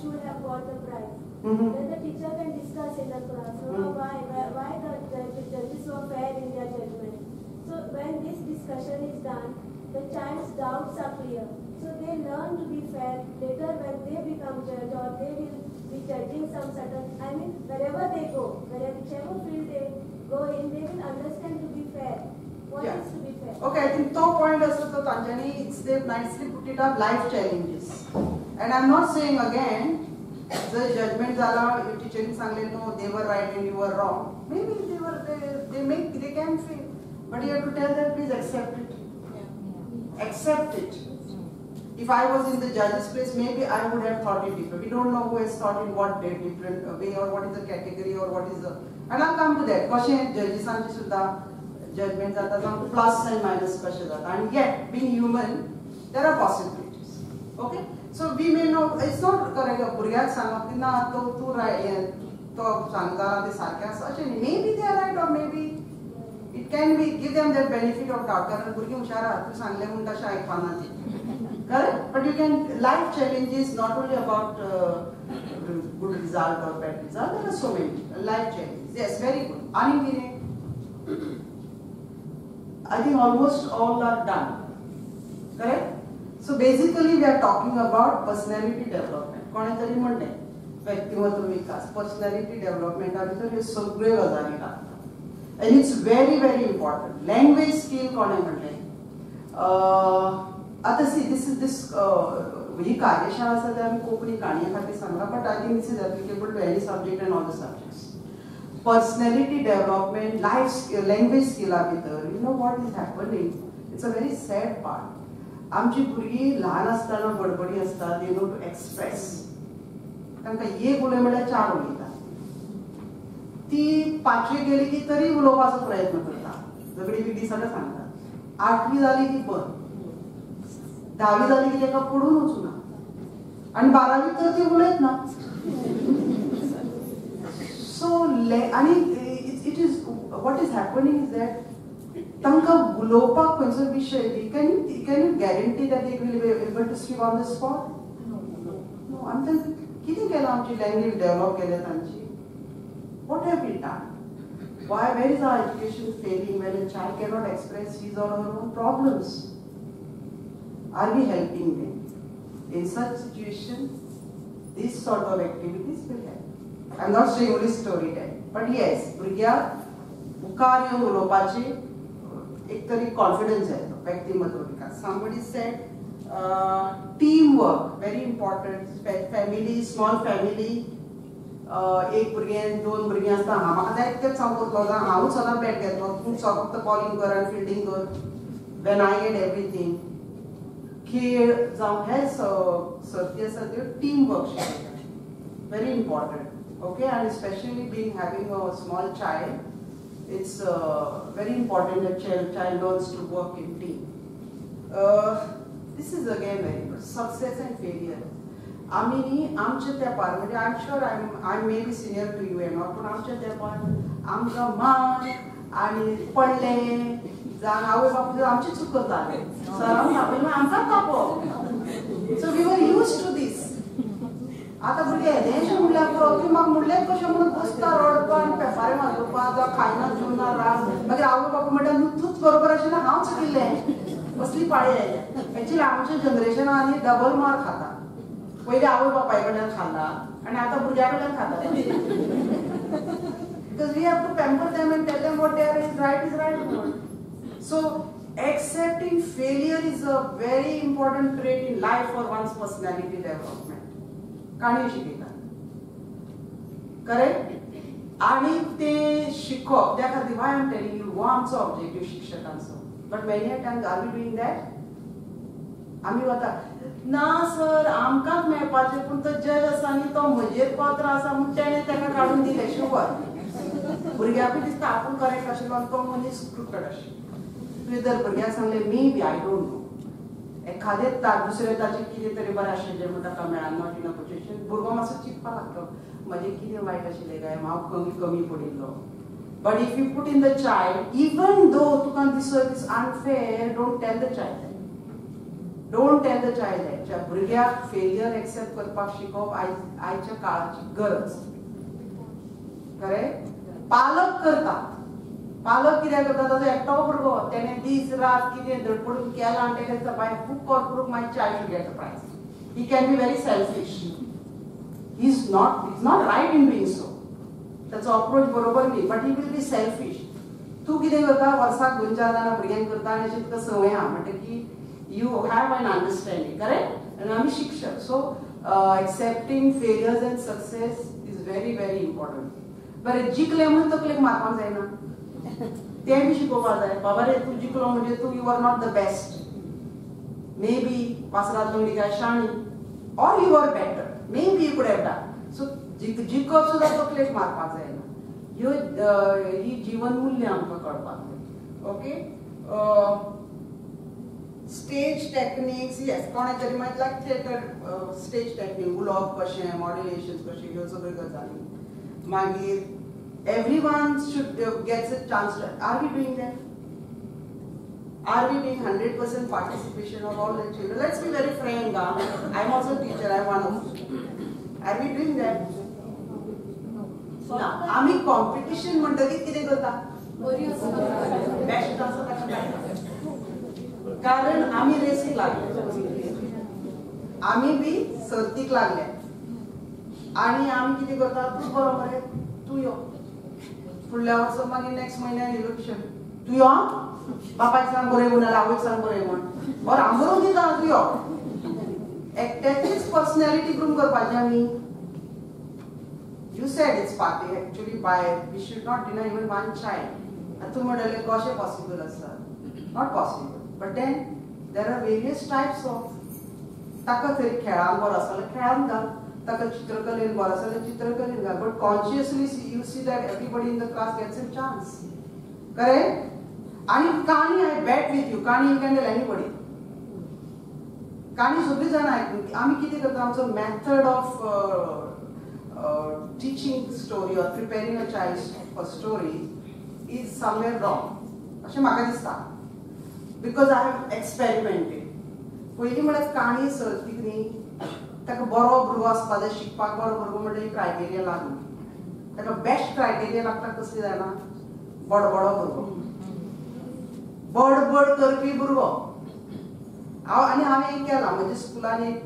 G: should have got the prize.
A: Mm-hmm.
G: Then the teacher can discuss in the class,
A: mm-hmm.
G: why the judges were fair in their judgment. So when this discussion is done, the child's doubts are clear. So they learn to be fair later when they become judge, or they will be judging some certain, I mean, wherever they go, whichever field they go in, they will understand to be fair. What
A: yeah.
G: is to be fair?
A: Okay, I think to point also to Tanjani, it's they nicely put it up, life challenges. And I'm not saying again, the judgment जाला टीचरीन सांगले no, they were right and you were wrong. Maybe they were, they can fail. But you have to tell them, please accept it.
C: Yeah.
A: Accept it. If I was in the judge's place, maybe I would have thought it different. We don't know who has thought in what different way, or what is the category, or what is the... And I'll come to that. कशें जजीसांची सुद्दां judgment जाता, जावं plus and minus कशें जाता. And yet, being human, there are possibilities. Okay? So we may know, it's not correct, भुरग्याक सांगप की ना, तो तूं रायट, तो सांगता तें सारकें आसा अशें न्ही. Maybe they are right, or maybe it can be, give them that benefit of doubt. कारण भुरगीं हुशार आहा, तूं सांगलें म्हूण तशें आयकपाना ती. Correct? But you can, life challenge is not only about good result or bad result, there are so many life challenges. Yes, very good. Ani कितें? I think almost all are done. Correct? So basically we are talking about personality development. कोणें तरी म्हणलें व्यक्तिमत्व विकास, personality development भितर ह्यो सगळ्यो गजाली लागतात. And it's very very important. Language skill कोणें म्हणलें? आतां see, this is this ही कार्यशाळा आसा ते आमी कोंकणी काणये खातीर सांगला, but I think this is applicable to any subject and all the subjects. Personality development, life language स्किला भितर, you know what is happening, it's a very sad part. आमची भुरगीं ल्हान आसतना बडबडी आसता, they know to express. तांकां एक उलय म्हळ्यार चार उलयता. ती पांचवी गेली की तरी उलोवपाचो प्रयत्न करता, झगडी बिगडी सगळें सांगता. आठवी जाली की बंद, धावी जाली की ताका पडून वचूना, आनी बारावी तर ती उलयत ना. सो आनी it is what is happening is that तांकां उलोवपाक खंयचो विशय दी, can you guarantee that they will be able to speak on the spot? No. आनी तांकां कितें केलां, आमची लँग्वेज डेव्हलप केल्या तांची? What have we done? Why, where is our education failing when a child cannot express his or her own problems? Are we helping them? In such situation, this sort of activities will help. I'm not saying only storytelling, but yes, भुरग्याक मुखार येवन उलोवपाची एक तरी confidence येतो, व्यक्तिमत्व विकास. Somebody said team work very important. Family, small family, एक भुरगें दोन भुरगीं आसता, हांव म्हाका जाय तेच हांव करतलो, जावं हांवूच सदां बॅट घेतलो, तूं फक्त बॉलिंग कर आनी फिल्डींग कर, when I get everything. खेळ जावं हे सर्ती आसा त्यो टीम वर्क शिकयता, very important. Okay, and specially being having a small child, it's very important that child learns to work in team. This is again very good. Success and failure. आमी न्ही आमच्या तेंपार, म्हणजे I am sure I may be senior to you and all, पूण आमच्या तेंपार आमकां मार आनी पडले जावं आवय बापूय आमची चूक करताले, सरान तापयलें आमकांच तापोवप. So we were used to this. आतां भुरगे येदेशें म्हणल्यार पुरो की म्हाका म्हणलेंच कशें म्हणून बसता रडपा आनी पेपारे मारपा, जावं खायना जेवना राग, मागीर आवय बापूय म्हणटा तूंच बरोबर आशिल्लें, हांव चुकिल्लें, असली पाळी आयल्या. एक्चुअली आमच्या जनरेशनान आनी डबल मार खाता. पयलीं आवय बापाय कडल्यान खाल्ला आनी आतां भुरग्या कडल्यान खाता. Because we have to pamper them and tell them what they are is right is right. So accepting failure is a very important trait in life for one's personality development. काणी शिकयता, करेक्ट? आनी ते शिकप त्या खातीर why am telling you हो आमचो objective शिक्षकांचो. But many a times are we doing that? आमी वता ना सर आमकांच मेळपाचें, पूण तो जज आसा आनी तो म्हजेर पात्र आसा म्हूण तेणें ताका काडून दिलें. शुवर भुरग्याकूय दिसता आपूण करेक्ट आशिल्लो आनी तो मनीस क्रुकड आशिल्लो. तुवें जर भुरग्याक सांगलें may be I don't know, एखादें दुसरें ताचें कितें तरी बरें आशिल्लें म्हूण ताका मेळना, not in a position, भुरगो मातसो चिंतपाक लागता म्हजें कितें वायट आशिल्लें काय, हांव कमी कमी पडिल्लो. But if you put in the child, even though तुका दिसत it's unfair, don't tell the child that. Don't tell the child that. भुरग्याक फेलियर एक्सेप्ट करपाक शिकोवप आयच्या काळाची गरज. करेक्ट? पालक करतात. पालक कित्याक करता, ताजो एकटो भुरगो तेणें दीस रात कितें धडपडून केलां आनी तेणें दिसता by hook or crook my child should get a prize. He can be very selfish. He is not right in doing so. ताचो अप्रोच बरोबर न्ही, but he will be selfish. तूं कितें करता, वर्साक 2-4 जाणां भुरग्यांक करता आनी अशें तुका संवय आहा म्हणटकीर you have an understanding. Correct? आनी आमी शिक्षक. So accepting failures and success is very very important. बरें, जिखलें म्हणून तकलेक मारपाक जायना, तें बी शिकोवपाक जाय. बाबा रे तूं जिखलो म्हणजे तूं you are not the best, may be वासरात लंगडी काय शाणी, or you are better, may be you could have done. So जिखप सुद्दां तकलेक मारपाक जायना. ह्यो ही जीवन मूल्य आमकां कळपाक जाय. ओके, स्टेज टेक्निक्स, येस, कोणें तरी मागीर लायक थिएटर स्टेज टेक्नीक, उलोवप कशें, मॉड्युलेशन कशें, ह्यो सगळ्यो गजाली. मागीर everyone should gets a chance. Are we doing that? Are we doing 100% participation of all the children? Let's be very frank. I'm also a teacher, I'm one of them. Are we doing that? ना. आमी competition म्हणटकीर कितें करता, best आसा ताका मेळटा, कारण आमी रेसीक लागले, आमी बी सर्तीक लागले आनी आमी कितें करता, तूं बरो मरे, तूं यो फुडल्या वर्सा, मागीर नेक्स्ट म्हयन्यान इलेक्शन, तूं यो बापायक सांग बरय म्हूण, आवयक सांग बरय म्हूण, बरें हांव बरोवन दिता, तूं यो. एकट्याचीच पर्सनॅलिटी ग्रूम करपाची आमी. You said it's party actually by we should not deny even one child. आनी तूं म्हणटलें कशें पॉसिबल आसा, not possible. But then there are various types of, ताका तरी खेळान बरो आसा जाल्यार खेळान घाल, ताका चित्रकलेन बरो आसा जाल्यार चित्रकलेन घाल, but consciously you see that everybody in the class gets a chance. Correct? आनी काणी I bat with you, काणी you can tell anybody. काणी सगळीं जाणां आयकून आमी कितें करता, आमचो method of teaching story or preparing a child for story is somewhere wrong अशें म्हाका दिसता, because I have experimented. पयलीं म्हळ्यार काणी सर्तीक न्ही, ताका बरो भुरगो आसपा जाय, शिकपाक बरो भुरगो म्हणटा क्रायटेरिया लागना, ताका बेस्ट क्रायटेरिया लागता कसली जाणा, बडबडो भुरगो, बडबड करपी भुरगो. हांव आनी हांवें एक केलां, म्हज्या स्कुलान एक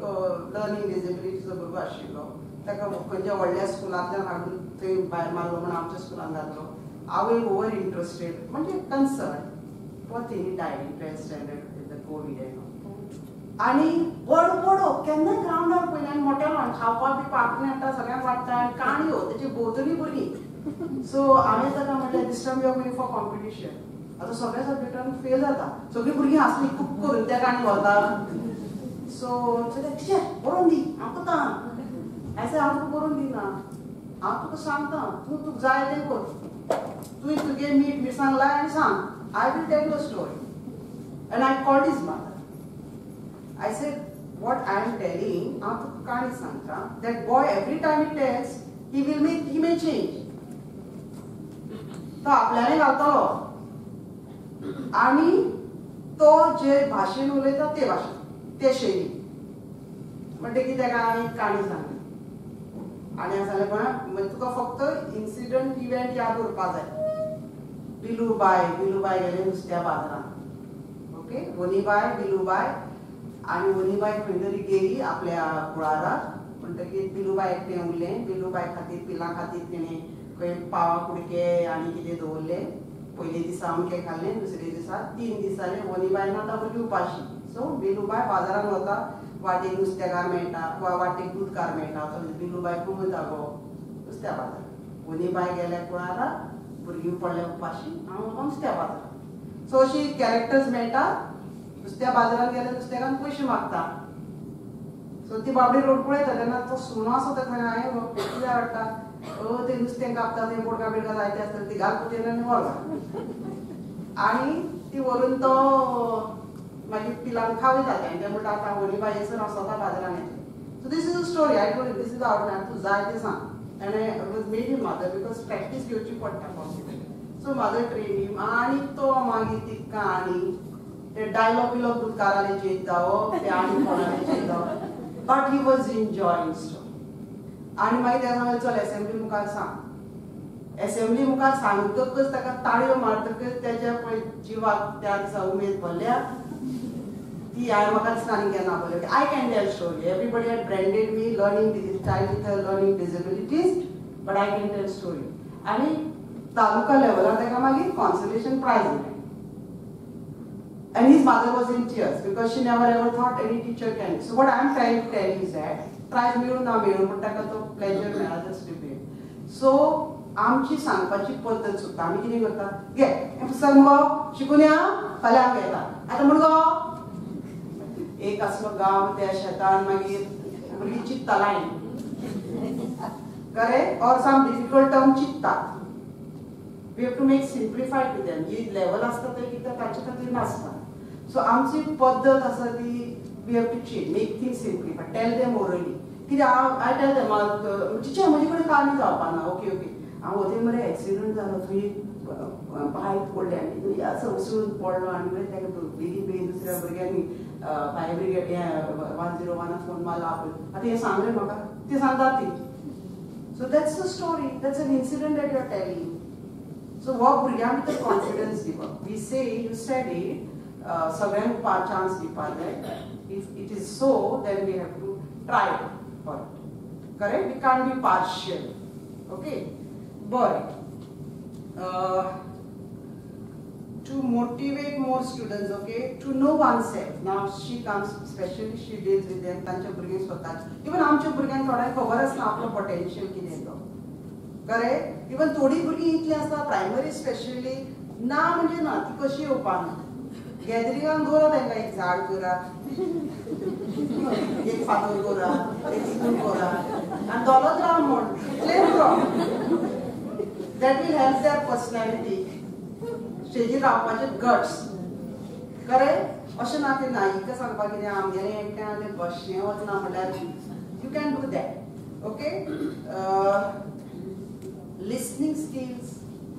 A: लर्नींग डिसेबिलिटीचो भुरगो आशिल्लो, ताका खंयच्या व्हडल्या स्कुलांतल्यान हाडून थंय भायर मारलो म्हूण आमच्या स्कुलान घातलो. आवय ओवर इंट्रस्टेड म्हणजे concern, poor thing died in 12th standard with the COVID and all. आनी बडबडो केन्नाय ग्रावंडार पळयना आनी मोट्या खावपाक बी आपणे हाडटा, सगळ्यांक वाडटा आनी काणयो तेची भोंवतणी भुरगीं. सो हांवें ताका म्हणलें this time you are going for competition. आतां सगळ्या सब्जेक्टान फेल जाता, सगळीं भुरगीं हांसलीं खूब करून त्या काणी व्हरता. सो टिचर बरोवन दी हांव कोता, आयसे हांव तुका बरोवन दिना, हांव तुका सांगता, तूं तुका जाय तें कर, तुवें तुगे मीठ मिरसांग लाय आनी सांग. I will tell you a story. And I called his mother. I said what I am telling, हांव तुका काणी सांगता, that boy every time he tells he will make, he may change. तो आपल्याने घालतलो आनी तो जे भाशेन उलयता ते भाशेन ते शैली म्हणटकीर ताका हांवें काणी सांगली आनी हांवें सांगलें पण तुका फक्त इन्सिडंट इव्हेंट याद उरपा जाय. बिलूबाय, बिलूबाय गेले नुस्त्या बाजारांत, ओके, वनीबाय बिलूबाय आनी वनीबाय खंय तरी गेली आपल्या कुळाराक, म्हणटकीर बिलूबाय एकटें उरलें. बिलूबाय खातीर पिलां खातीर तिणें खंय पावा कुडके आनी कितें दवरलें. पयले दिसा अमकें खाल्लें, दुसरे दिसा, 3 दिसांनी वनीबाय ना आतां भुरगीं उपाशी. सो बिलूबाय बाजारान वता, वाटेक नुस्तेकार मेळटा वा वाटेक दूदकार मेळटा. तो बिलूबाय खंय वता गो? नुस्त्या बाजारान. वनीबाय गेल्या कुळारा, भुरगीं पडल्या उपाशी, हांव वता नुस्त्या बाजारान. सो अशी कॅरेक्टर्स मेळटा. नुस्त्या बाजारान गेल्यार नुस्तेकान पयशे मागता. सो ती बाबडी रोड पळयता तेन्ना तो सुणो आसा थंय हांवें गो कितें हाडटा, ते नुस्तें कापता, थंय बोडका बिडका जायते आसता, ती घाल पोतयेन आनी व्हर. आनी ती व्हरून तो मागीर पिलांक खावयता. आनी ते म्हणटा आतां वनीबाय येसर हांव स्वता बाजारान येतलें. So this is a story. I told this is outline, तूं जाय तें सांग. And I was made him mother because practice घेवची पडटा confident. So mother train him. आनी तो मागीर ती कहाणी, ते डायलॉग बिलॉग दुदकाराले चेंज जावप, ते आनी कोणाले चेंज जावप, but he was enjoying story. आनी मागीर तेका सांगलें चल एसेंब्ली मुखार सांग. एसेंब्ली मुखार सांगतकच ताका ताळयो मारतकच तेज्या पळय जिवाक त्या दिसा उमेद भरल्या. ती हांवें म्हाका दिसता आनी केन्ना पळयलें. I can tell story. Everybody had branded me learning child with learning disabilities, but I can tell story. आनी तालुका लेवलार ताका मागीर कॉन्सलेशन प्रायज मेळ्ळें. And his mother was in tears because she never ever thought any teacher can. So what I am trying to tell is that prize मेळूं ना मेळूं, पूण ताका तो प्लेजर मेळ्ळा, that's depend. सो आमची सांगपाची पद्दत चुकता. आमी कितें करता, घे हें पुस्तक मुगो शिकून या, फाल्यां आमकां येता. आतां म्हण गो एक आसलो गांव, त्या शेतान मागीर भुरगीं चित्ता line, correct, or some difficult term चित्ता. We have to make simplify to them. He level आसता ते कितें ताचे खातीर नासता. सो आमची पद्दत आसा ती we have to change, make things simplify, tell them orally. कित्याक हांव I tell them, teacher म्हजे कडेन काणी जावपा ना. ओके ओके, हांव वते मरे एक्सिडंट जालो, थंय बायक पडली आनी असो उसळून पडलो आनी मरे ताका बेगीन बेगीन दुसऱ्या भुरग्यांनी फायर ब्रिगेड 101 फोन मारलो आपलो. आतां हें सांगलें म्हाका, ती सांगतात ती. So that's the story, that's an incident that you are telling. So हो भुरग्यां भितर कॉन्फिडन्स दिवप. We say you said it, सगळ्यांक चान्स दिवपाक जाय. If it is so then we have to try for it, correct. We can't be partial. Okay, बरें. To motivate more students, okay, to know oneself. Now she comes, specially she deals with them. तांच्या भुरग्यांक स्वताच, even आमच्या भुरग्यांक थोड्यांक खबर आसना आपलो पोटेन्शियल कितें तो, करेक्ट. इवन थोडीं भुरगीं इतलीं आसता प्रायमरी स्पेशली, ना म्हणजे ना, ती कशी येवपा ना. गॅदरिंगाक दवरा तांकां, एक झाड करा, एक फातर करा, एक स्कूल करा आनी दवरत राव म्हण, इतलें पुरो. That will help their personality. स्टेजीर रावपाचे गट्स, करेक्ट. अशें ना की ना हिका सांगपाक कितें आमगेलें एकटें आनी तें कशें वचना म्हणल्यार you can do that. Okay, listening skills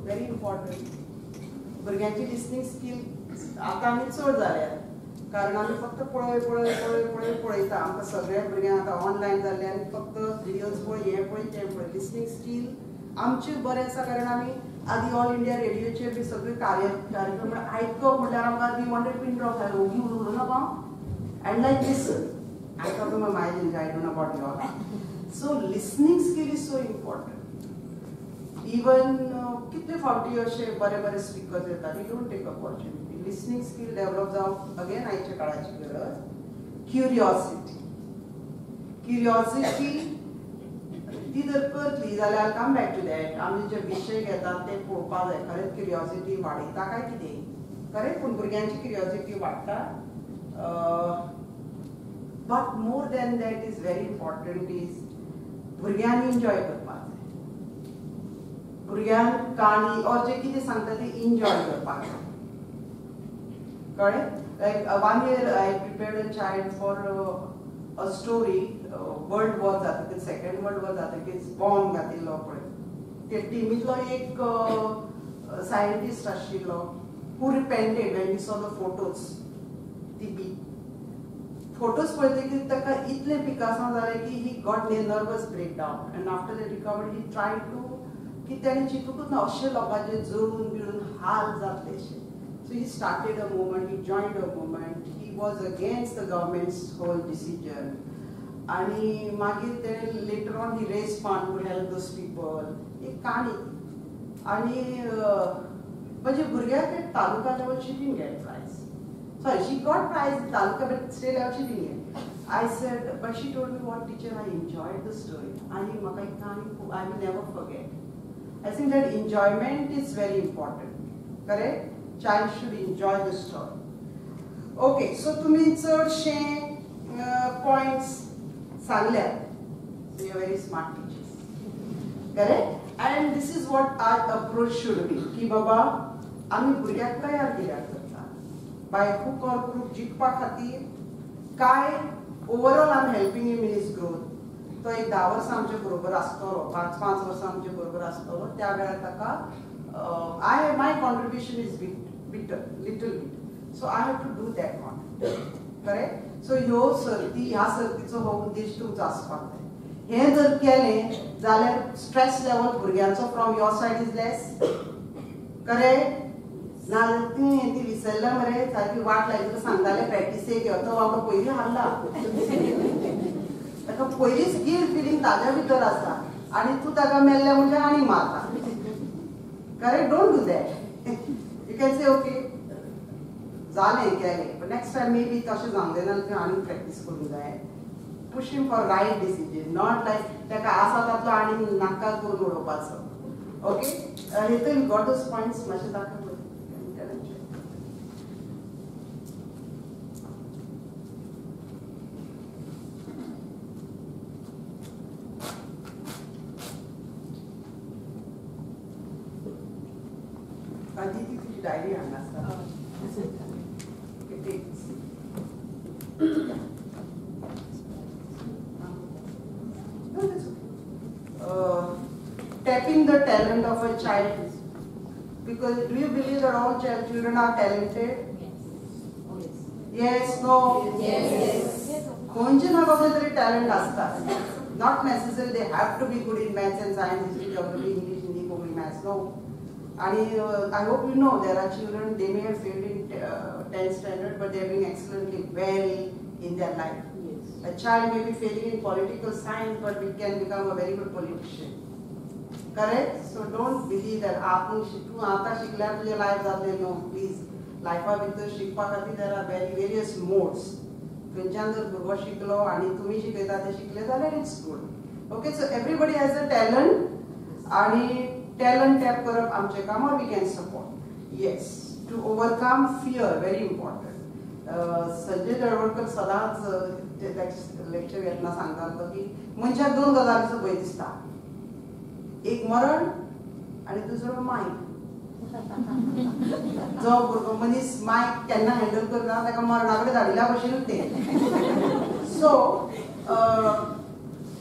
A: very important. भुरग्यांची लिसनींग स्कील आतां आमी चड जाल्या, कारण आमी फक्त पळय पळय पळय पळय पळयता. आमकां सगळ्या भुरग्यांक आतां ऑनलायन जाल्ल्यान फक्त विडियोज पळय, हें पळय, तें पळय. लिसनींग स्कील आमचें बरें आसा, कारण आमी आदी ऑल इंडिया रेडियोचेर बी सगळे कार्यक्रम आयकप म्हणल्यार आमकां we wanted pin drop जालें, ओगी उरूं नाका and like listen. I talk about my I don't know about your. So listening skill is so important. Even कितले फावटी अशे बरे बरे स्पिकर्स येतात, we don't take opportunity. Listening skill develop जावप अगेन आयच्या काळाची गरज. क्युरियोसिटी, क्युरियोसिटी ती जर करतली जाल्यार कम बॅक टू that. आमी जे विशय घेतात ते पळोवपाक जाय, खरेंच क्युरियोसिटी वाडयता काय कितें, करेक्ट. पूण भुरग्यांची क्युरियोसिटी वाडटा. But more than that is very important is भुरग्यांनी एन्जॉय करपाक जाय. भुरग्यांक काणी ऑर जे कितें सांगता तें एन्जॉय करपाक जाय, कळ्ळें. Like 1 year I prepared a child for a story. World war जातकीच, सेकंड वर्ल्ड वॉर जातकीच बॉम्ब घातिल्लो पळय, ते टिमींतलो एक सायंटिस्ट आशिल्लो who repented when he saw the photos. ती बी फोटोज पळयतकीर ताका इतलें पिकासांव जालें की he got a nervous breakdown and after the recovery he try to की ताणें चिंतूकच ना अशें लोकांचे जळून बिळून हाल जातले अशें. So he started a movement, he joined a movement, he was against the government's whole decision. आणि मागीर ते later on he raised fund to help those people. एक काणी आणि म्हणजे भुरग्याक taluka level she didn't get prize. Sorry, she got prize taluka but state level she didn't get. I said, but she told me what teacher, I enjoyed the story. आणि म्हाका एक काणी I will never forget. I think that enjoyment is very important. Correct? Child should enjoy the story. Okay, so तुम्ही चडशे points सांगल्यात. So you are very smart teachers. Correct? And this is what our approach should be. की बाबा आमी भुरग्याक तयार कित्याक करता? By hook or crook जिखपा खातीर काय overall I am helping him in his growth. तो एक 10 वर्सां आमचे बरोबर आसतलो, 5 वर्सां आमचे बरोबर आसतलो, त्या वेळार ताका I my contribution is bit little bit, so I have to do that contribution. Correct? So ह्यो सर्ती, ह्या सर्तीचो हो उद्देश तुमचो आसपाक जाय. हें जर केलें जाल्यार स्ट्रेस लेवल भुरग्यांचो from your side is less. Correct? नाजाल्यार तुवें ती विसरल्या मरे, सारकी वाट लायली तुका सांगताले प्रॅक्टिसेक यो, तो बाबा पयलीं हारला, ताका पयलींच गिल्ट फिलींग ताज्या भितर आसा आनी तूं ताका मेल्लें म्हणजे आनी मारता. Correct? Don't do that. You can say okay जालें गेलें, but next time may be तशें जावंक जायना, तुवें आनी प्रॅक्टीस करूंक जाय. Push him for right decision, not like ताका आसा तातलो आनी नाका करून उडोवपाचो. Okay, Hetal, you got those points? मातशें दाखय. Aditi, तुझी डायरी हांगा आसा. Tapping the talent of a child, because do you believe that all children are talented? Yes, no? Yes. खंयचे ना कसले तरी टॅलंट आसता. Not necessary they have to be good in maths and science, history, geography, English, Hindi, Konkani, maths. No. आणि I hope you know there are children, they may have failed in 10th standard but they are doing excellently well in their life. A child may be failing in political science but we can become a very good politician. Correct? So don't believe that आपूण तूं आतां शिकल्यार तुजें life जातलें. No, please. लायफा भितर शिकपा खातीर there are very various modes. खंयच्यान जर भुरगो शिकलो आनी तुमी शिकयता ते शिकले जाल्यार it's good. Okay, so everybody has a talent आनी टॅलंट टॅप करप आमचें काम, or we can support. Yes, to overcome fear, very important. Sanjay Jalwadkar सदांच लेक्चर घेतना सांगतालो की मनशाक 2 गजालीचो भंय दिसता, एक मरण आनी दुसरो मायक. जो भुरगो मनीस मायक केन्ना हँडल करता ताका मरणा कडेन धाडिल्ल्या भशेन तें. So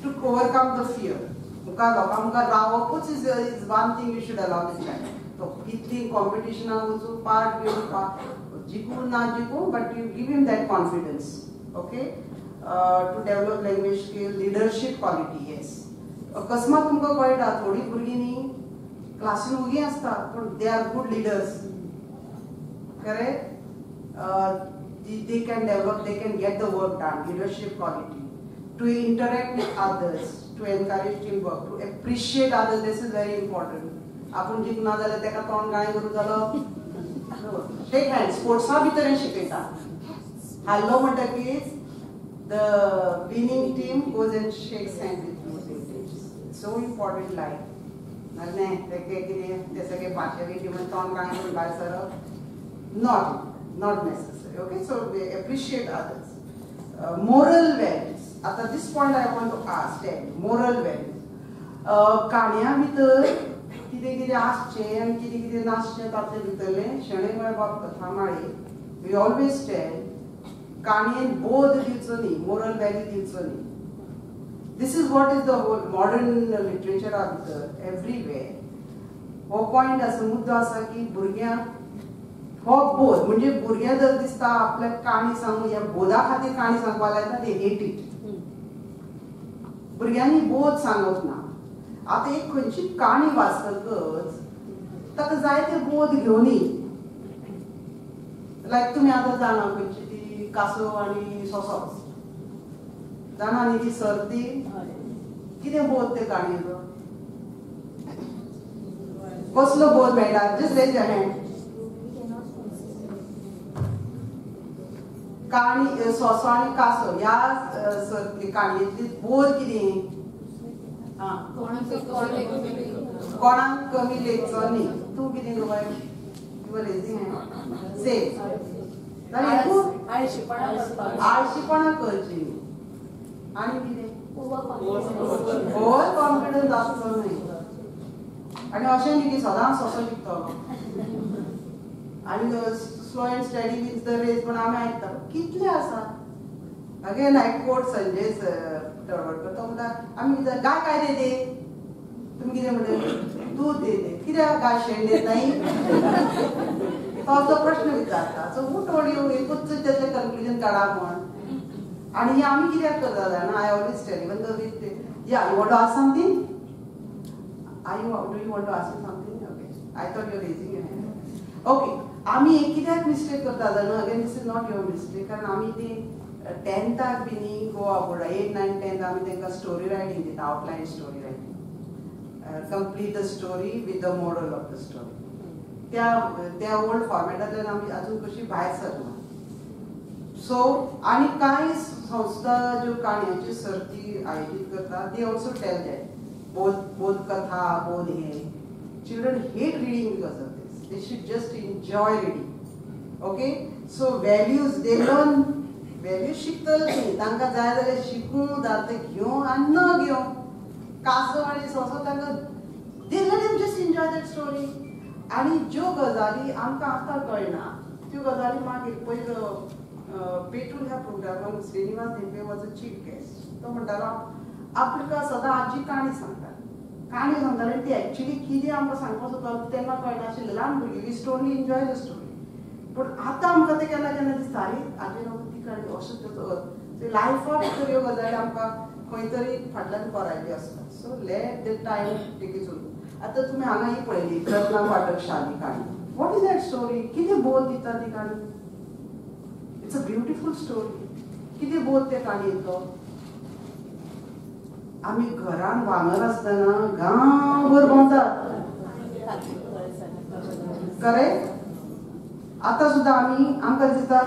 A: to overcome the fear, मुखार लोकां मुखार रावपूच is one thing you should allow the child. तो कितली कॉम्पिटिशनाक वचूं, पार्ट घेवं, जिखूं ना जिखूं, but you give him that confidence. Okay, to develop language skill, leadership quality. Yes, अकस्मात तुमकां कळटा थोडीं भुरगीं न्ही क्लासीन उगी आसता पूण they are good leaders. Correct? They can develop, they can get the work done. Leadership quality, to interact with others, to encourage team work, to appreciate others. This is very important. आपूण जिखना जाल्यार ताका तोंड गाळी करूं जालो, शेक hand. स्पोर्ट्सा भितर हें शिकयता. हारलो म्हणटकीच the winning team goes and shakes hand with losing teams. So important life. नाजाल्यार तें कितें ते सगळे पार्शियलिटी म्हणून तोंड गाळी करून भायर सरप, not necessary. Okay, so we appreciate others. Moral values. आतां this point I want to ask them, moral values. काणयां भितर कितें कितें आसचें आनी कितें कितें नासचें तातूंत भितरलें शणै गोंयबाब कथा माळी we always tell काणयेन बोध दिवचो न्ही, मोरल व्हॅल्यू दिवचो न्ही. This is what is the whole modern लिटरेचरा भितर एवरीवेर हो पॉयंट आसा, मुद्दो आसा की भुरग्यांक हो बोध म्हणजे भुरगें जर दिसता आपल्याक काणी सांगू, ह्या बोधा खातीर काणी सांगपाक लायता, they hate it. भुरग्यांनी बोध सांगप ना. आतां एक खंयची काणी वाचतकच ताका जायते बोध घेवनी. लायक तुमी आतां जाणा खंयची ती कासव आनी सोंसो जाणा न्ही ती सर्ती कितें बोध ते काणयेचो कसलो बोध मेळटा जस्ट रेज your hand. काणी सोंसो आनी कासव ह्या काणयेंतली बोध कितें? कोणाक कमी लेखचो न्ही. तूं कितें गो बाय? You are raising hand. Same. आळशीपणां करची न्ही. आनी कितें? ओवर कॉन्फिडन्स आसचो न्ही. आनी अशें न्ही की सदांच सोंसो जिखतलो आनी slow and steady wins the race म्हण आमी आयकता. कितले आसा? Again I quote Sanjay Talwadkar. तो म्हणटा आमी विचार गाय काय देते? तुमी कितें म्हणटा? दूध देते. कित्याक गाय शेण देत नाही? तो असो प्रश्न विचारता. सो हू टोल्ड you एकूच तेचें कन्क्लुजन काडा म्हण. आनी हें आमी कित्याक करता जाणा? I always tell even though with yeah you want to ask something? I you do you want to ask something? Okay, I thought you raising your hand. Okay, आमी एक कित्याक मिस्टेक करता जाणा? Again this is not your mistake. कारण आमी ती टेंथाक बी न्ही गोवा बोर्डा 8, 9, 10 आमी तांकां स्टोरी रायटींग दिता, outline story writing, complete the story with the moral of the story. त्या त्या ओल्ड फॉर्मेटांतल्यान आमी अजून कशी भायर सरना. सो आनी कांय संस्था ज्यो काणयांची सर्ती आयोजीत करता they also tell that बोध बोध कथा बोध हे children hate reading because of this. They should just enjoy reading. Okay, so values they learn. Values शिकतले न्ही तांकां जाय जाल्यार शिकूं, जाता घेवं आनी न घेवं. कासव आनी सोंसो तांकां they let them just enjoy that story. आनी ज्यो गजाली आमकां आतां कळना त्यो गजाली मागीर पयर पेट्रोल ह्या प्रोग्रामान Srinivas Dhempe was a chief guest. तो म्हणटालो आपल्याक सदां आजी काणी सांगता, काणी सांगताली ती एक्चुली कितें आमकां सांगपाक सोदता तेन्ना कळनाशिल्लें. ल्हान भुरगीं we only enjoy the story. पूण आतां आमकां तें केन्ना केन्ना दिसता आरे आजी न्हू ती काणी अशें लायफाक तर ह्यो गजाली आमकां खंय तरी फाटल्यान कोरायल्ली आसता. So let the time take its own. आतां तुमी हांगा ही पळयली रत्ना पाठक शाली काणी. What is that story? कितें बोध दिता ती काणी? It's a beautiful story. कितें बोध ते काणयेंतलो? आमी घरान वांगर आसतना गांवभर भोंवतात. करेक्ट? आतां सुद्दां आमी आमकां दिसता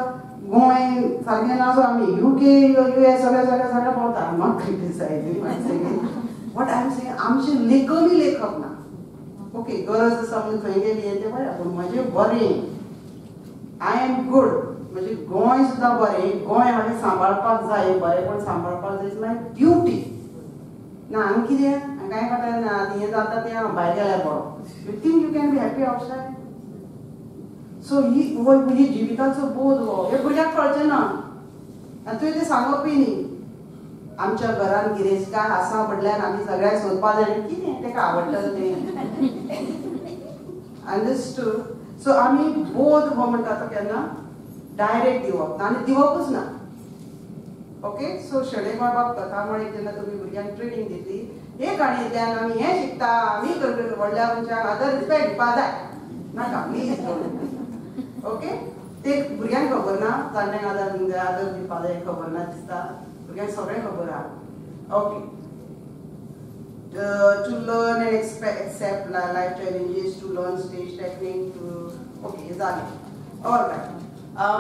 A: गोंय सारकें ना, सो आमी UK US सगळ्या सगळ्या सगळ्या भोंवता. I am not criticising what I am saying. आमचें लेखनूय लेखप ना. ओके, गरज आसा म्हणून खंय गेली हें तें बरें, पूण म्हजें बरें, I am good. म्हणजे गोंय सुद्दां बरें, गोंय हांवें सांबाळपाक जाय, बरेंपण सांबाळपाक जाय is my duty. ना आनी कितें कांय कळटा ना, आतां हें जाता तें हांव भायर गेल्यार बरो. You think you can be happy outside? So ही ही जिविताचो बोध हो हे भुरग्याक कळचें ना आनी तुवें तें सांगपय न्ही. आमच्या घरान गिरेस्कार आसा म्हणल्यार आमी सगळ्यांक सोदपा जाय कितें ताका आवडटलें तें. अंडरस्टूड? सो आमी बोध हो म्हणटा तो केन्ना डायरेक्ट दिवप ना आनी दिवपूच ना. ओके, सो शणै गोंयबाब कथा म्हळें जेन्ना तुमी भुरग्यांक ट्रेनींग दितली हे काणयेंतल्यान आमी हें शिकता, आमी व्हडल्या मनशांक आदर रिस्पेक्ट दिवपा जाय नाका प्लीज. ओके, ते भुरग्यांक खबर ना, जाणट्यांक आदर दिवंक जाय, आदर दिवपा जाय खबर ना दिसता भुरग्यांक सगळें खबर आहा. Okay, to learn and accept life challenges, to learn stage technique, to okay जालें. ऑल रायट,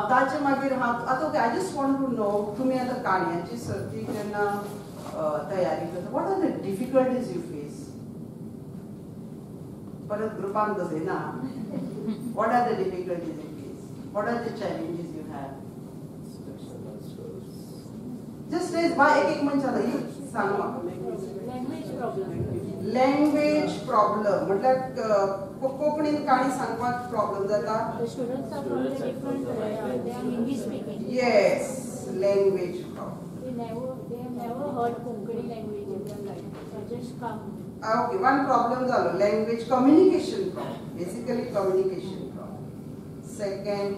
A: ताचे मागीर हांव आतां okay I just want to know तुमी आतां काणयांची सर्ती जेन्ना तयारी करता what are the difficulties you face? परत ग्रुपान बसयना. What are the difficulties you face? What are the challenges you have? Just raise by एक एक मनशान सांग म्हाका.
F: Language problem.
A: Language problem म्हटल्यार कोंकणीन काणी सांगपाक प्रॉब्लम जाता.
F: The students are from the different, they are English speaking.
A: Yes, language problem.
F: They have never heard Konkani language in their life. So just come.
A: Okay, one problem जालो, language communication problem, basically communication problem. Second,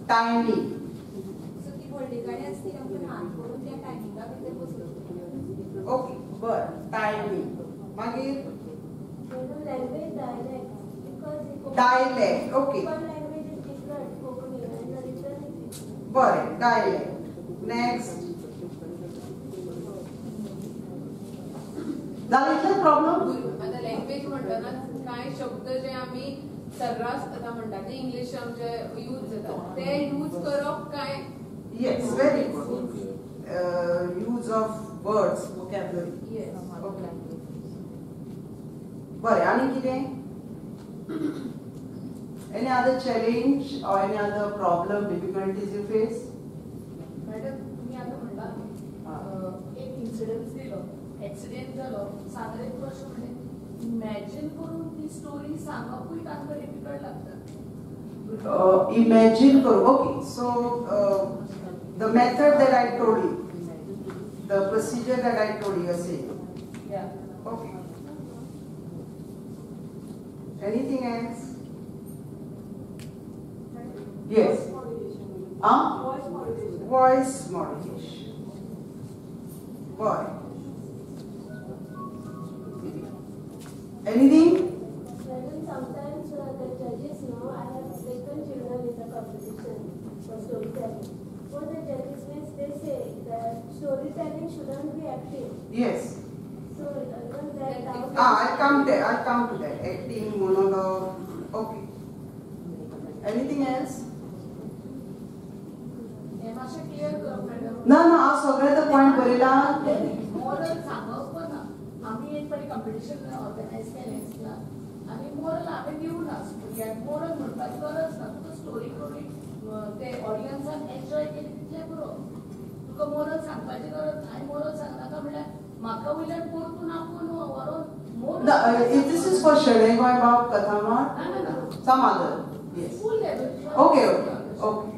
A: timing.
H: So ती व्हडली गाडी आसती आमकां ल्हान करून त्या टायमिंगा भितर बसलो.
A: ओके, बरें, टायमींग. मागीर
G: language dialect. Because
A: dialect, okay.
G: One language is different, Konkani, and the written is different.
A: बरें, डायलेक्ट. नेक्स्ट. जालें इतलें प्रॉब्लम?
C: आतां लँग्वेज म्हणटना कांय शब्द जे आमी सर्रास आतां म्हणटा ते इंग्लीश आमचे यूज जाता, ते यूज करप कांय.
A: Yes, very good. Use of words, vocabulary.
C: Yes.
A: Okay. बरें, आनी कितें? Any other challenge or any other problem, difficulties you face?
F: Madam, तुम्ही आता म्हणला एक इन्सिडन्स दिलो, एक्सिडेंट जालो, सांगले प्रश्न म्हणजे इमॅजिन करून ती स्टोरी सांगपूय तांकां डिफिकल्ट लागता.
A: इमॅजिन करून, okay. So the method that I told you, the procedure that I told you, say.
F: Yeah.
A: Okay. Anything else? Yes.
B: Voice modulation.
A: Voice modulation. Boy. Anything?
G: Madam, sometimes the judges know I have taken children in the competition for storytelling. What the judges means, they say that storytelling shouldn't be acting.
A: Yes.
G: So even that.
A: I'll come there. I'll come to that. Acting, monologue. Okay. Anything else? ना ना, हांव सगळें तो point बरयला.
F: Moral सांगप ना, आमी एक फावटी कॉम्पिटिशन ऑर्गनायज केलें स्कुलान आनी मोरल हांवें दिवना भुरग्यांक. मोरल म्हणपाची गरज ना, तुका स्टोरी करून ते ऑडियन्सान एन्जॉय केली तितलें पुरो. तुका मोरल सांगपाची गरज ना. हांवें मोरल सांगनाका म्हणल्यार म्हाका वयल्यान परतून आपोवन व्हरोन moral.
A: This is for Shenoi Goembab Kathamala?
F: ना.
A: Some other. Yes.
F: School level.
A: Okay okay okay.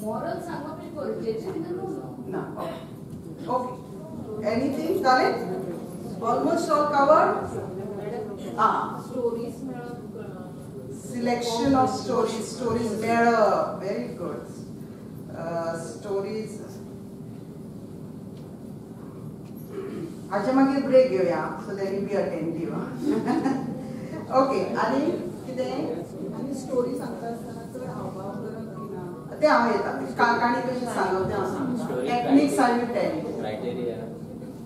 F: Moral सांगप हें गरजेचें न्हू.
A: ना, ओके ओके. एनीथिंग जालें? Almost all covered? Ah.
C: Stories मेळप.
A: Selection of stories. Stories मेळप. Very good. Stories. हाचे मागीर ब्रेक घेवया, so that you be attentive. Okay, आनी कितें?
B: आनी स्टोरी सांगता आसतना चड हावभाव करप की ना
A: ते हांव येता. काणी कशी सांगप तें हांव सांगता. Techniques I will tell you.
E: Criteria.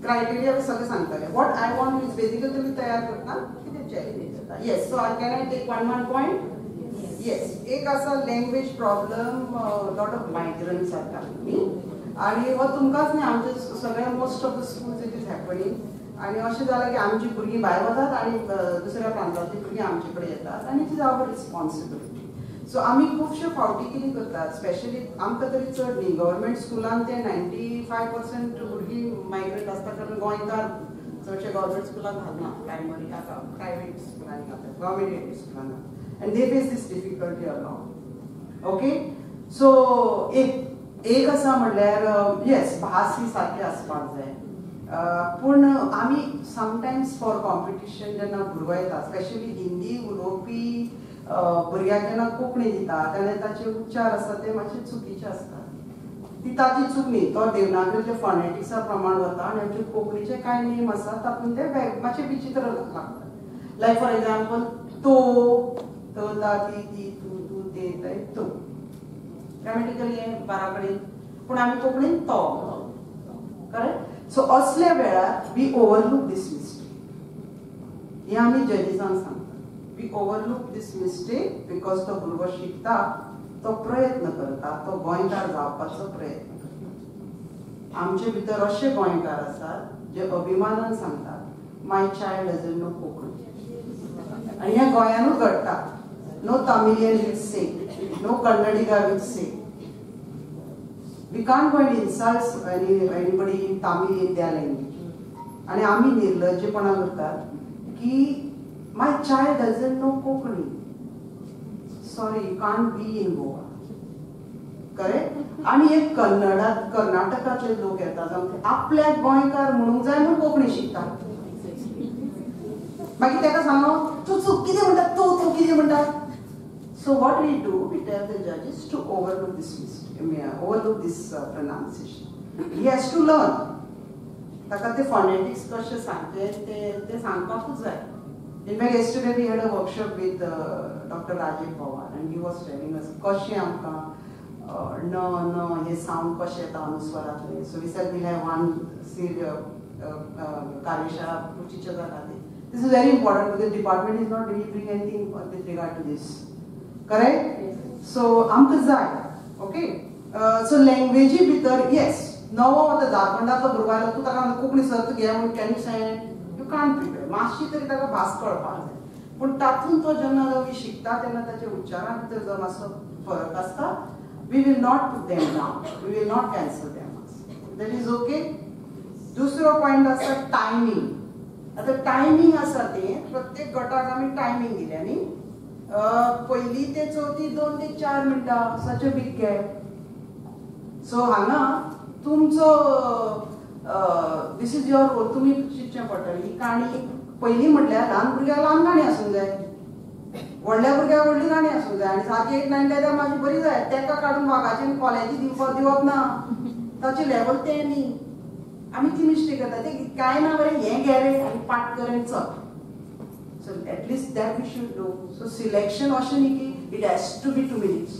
A: Criteria सगळें सांगतलें. What I want is basically तुमी तयार करतना कितें चॅलेंज जाता. Yes. So can I take one point? Yes. एक आसा language problem. Lot of migrants are coming आनी हो तुमकांच न्ही, आमचे सगळे most of the schools it is happening. आनी अशें जालां की आमची भुरगीं भायर वतात आनी दुसऱ्या प्रांतांतलीं भुरगीं आमचे कडेन येतात आनी it is our responsibility. So आमी खुबशे फावटी कितें करतात, स्पेशली आमकां तरी चड न्ही, गव्हर्मेंट स्कुलान ते 95% भुरगीं मायग्रंट आसता, कारण गोंयकार चडशे गव्हर्मेंट स्कुलान घालना, प्रायमरी आतां प्रायवेट स्कुलांनी घालतात, गव्हर्मेंट एडेड स्कुलान घालतात, and they face this difficulty a lot. Okay. So एक आसा म्हणल्यार येस, भास ही सारकी आसपाक जाय, पूण आमी समटायम्स फॉर कॉम्पिटिशन जेन्ना भुरगो येता, स्पेशली हिंदी उलोवपी भुरग्याक जेन्ना कोंकणी दिता तेन्ना ताचे उच्चार आसा ते मातशे चुकीचे आसतात. ती ताची चूक न्ही, तो देवनागरीचे फॉनेटिक्सा प्रमाण वता आनी आमचे कोंकणीचे कांय नेम आसा तातूंत ते मातशे विचित्र लागतात. लायक फॉर एग्जाम्पल तो, त ता ती ती तू तू ते ते तो, ग्रामेटिकली हें बारा कडेन, पूण आमी कोंकणीन तो. करेक्ट. सो असल्या वेळार we overlook this mistake. हें आमी जजीसांक सांगता. We overlook this mistake because तो भुरगो शिकता, तो प्रयत्न करता, तो गोंयकार जावपाचो प्रयत्न करता. आमचे भितर अशे गोंयकार आसात जे अभिमानान सांगतात, my child doesn't know Konkani. आनी हें गोंयानूच घडटा. No Tamilian will say, no Kannadiga will say. We can't go and insult anybody in Tamil in their language. आनी आमी निर्लज्जपणा करतात की my child doesn't know Konkani. Sorry, you can't be in Goa. Correct? आनी एक कन्नडात, कर्नाटकांतले लोक येतात जावं ते आपल्याक गोंयकार म्हणूंक जाय म्हूण कोंकणी शिकतात. मागीर ताका सांगो तूं चूक कितें म्हणटा, तूं तूं कितें म्हणटा. So what we do, we tell the judges to overlook this mistake, overlook this pronunciation. He has to learn. ताका ते फॉनेटिक्स कशें सांगचें ते सांगपाकूच जाय. In fact, yesterday we had a workshop with Dr. Rajiv Pawar and he was telling us कशें आमकां न न हे साउंड कशें येता अनुस्वरांतले. So we said we have one कार्यशाळा टिचर्सा खातीर. This is very important because department is not delivering anything with regard to this. Correct? So आमकां जाय. ओके, सो लँग्वेजी भितर येस नवो आतां झारखंडांतलो भुरगो आयलो, तूं ताका कोंकणी सर्त घे म्हणून can you send? You can't prepare. मातशी तरी ताका भास कळपाक जाय. पूण तातूंत तो जेन्ना नवी शिकता तेन्ना ताच्या उच्चारां भितर जो मातसो फरक आसता. We will not put them down, we will not cancel them. That is okay. दुसरो पॉयंट आसा टायमींग. आतां टायमींग आसा तें प्रत्येक गटाक आमी टायमींग दिल्या न्ही. पयली ते चवथी 2 ते 4 मिनटां, such a big gap. So हांगा तुमचो this is your role, तुमी चिंतचें पडटलें ही काणी पयली म्हटल्यार ल्हान भुरग्याक ल्हान काणी आसूंक जाय, व्हडल्या भुरग्याक व्हडली काणी आसूंक जाय. आनी सारकी 8, 9 जाल्यार मातशी बरी जाय. ताका काडून वागाची आनी कोल्याची दिवप ना, ताचें लेवल तें न्ही. आमी ती मिस्टेक करता, ते कांय ना बरें हें घे रे आनी पाठ कर आनी चल. So at least that we should do. So selection अशें न्ही की it has to be 2 minutes,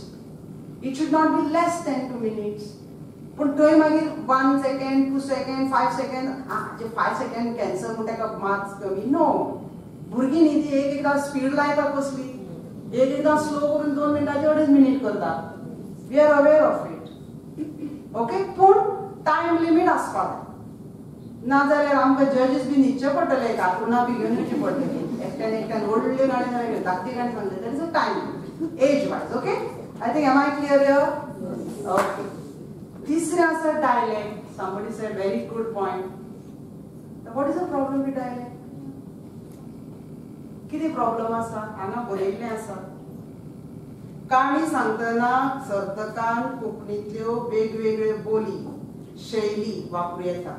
A: it should not be less than 2 minutes. पूण थंय मागीर 1 सेकंड, 2 सेकंड, 5 सेकंड, जे 5 सेकंड कॅन्सल म्हूण ताका मार्क्स कमी. नो, भुरगीं न्ही ती एक एकदां स्पीड लायता कसली, एक एकदां स्लो करून 2 मिनटाचे 2.5 मिनीट करता. We are aware of it. Okay, पूण टायम लिमीट आसपाक जाय. ना जाल्यार आमकां जजीस बी न्हिदचें पडटलें, काकुना बी घेवन वयचें पडटलें. एकट्यान एकट्यान व्हडल्यो गाणी जाल्यार धाकटी गाणी सांगता. That is a time age wise. Okay, I think am I clear here? Okay. तिसरें आसा dialect. Somebody said very good point. What is the problem with dialect? कितें प्रॉब्लम आसा? हांगा बरयल्लें आसा, काणी सांगतना सर्तकान कोंकणींतल्यो वेगवेगळ्यो बोली शैली वापरूं येता.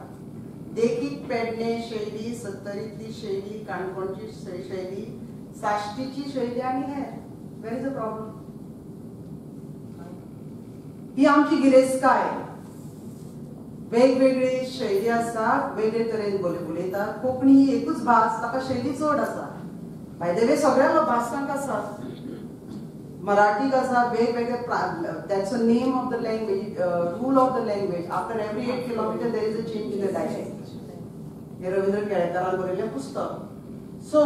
A: देखीक पेडणे शैली, सत्तरींतली शैली, काणकोणची शैली, साश्टीची शैली आनी हेर. Where is the problem? ही आमची गिरेस्तकाय. वेगवेगळी शैली आसा, वेगळे तरेन उलयतात. कोंकणी ही एकूच भास, ताका शैली चड आसा. बाय the way सगळ्या भासांक आसा. मराठीक आसा वेगवेगळे, that's a name of the language, rule of the language. After every 8 kilometre there is a change in the dialect. हें रविंद्र केळेकारान बरयल्लें पुस्तक. So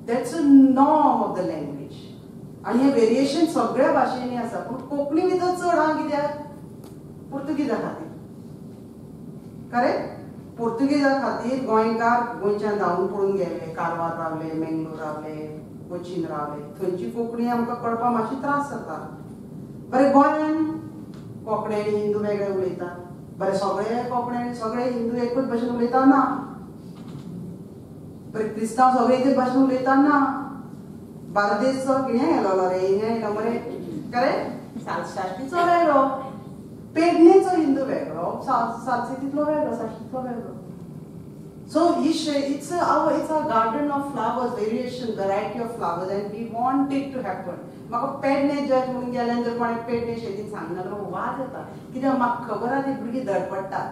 A: that's a norm of the language. आनी हें वेरिएशन सगळ्या भाशेंनी आसा. पूण कोंकणी भितर चड आहा. कित्याक? पुर्तुगीजा खातीर. करेक्ट? पुर्तुगीजा खातीर गोंयकार गोंयच्यान धांवून पळून गेले, कारवार रावले, मेंगलोर रावले, कोचीन रावले. थंयची कोंकणी आमकां कळपाक मातशी त्रास जाता. बरें, गोंयान कोंकणी आनी हिंदू वेगळे उलयतात. बरें, सगळे कोंकणी आनी सगळे हिंदू एकूच भाशेन उलयता ना. बरें, क्रिस्तांव सगळे एकूच भाशेन उलयता ना. बार्देसचो कितें गेलोलो रे, हिंगा येयलो मरे. करेक्ट? साश्टीचो वेगळो, पेडणेचो हिंदू वेगळो, सालसेतींतलो वेगळो, साश्टींतलो वेगळो. So it's a garden of flowers, variation, variety of flowers, and we want it to happen. म्हाका पेडणे जज म्हणून गेल्यान जर कोणें पेडणे शैलीन सांगना जाल्यार म्हाका वाज येता. कित्याक म्हाका खबर आहा ती भुरगीं धडपडटात,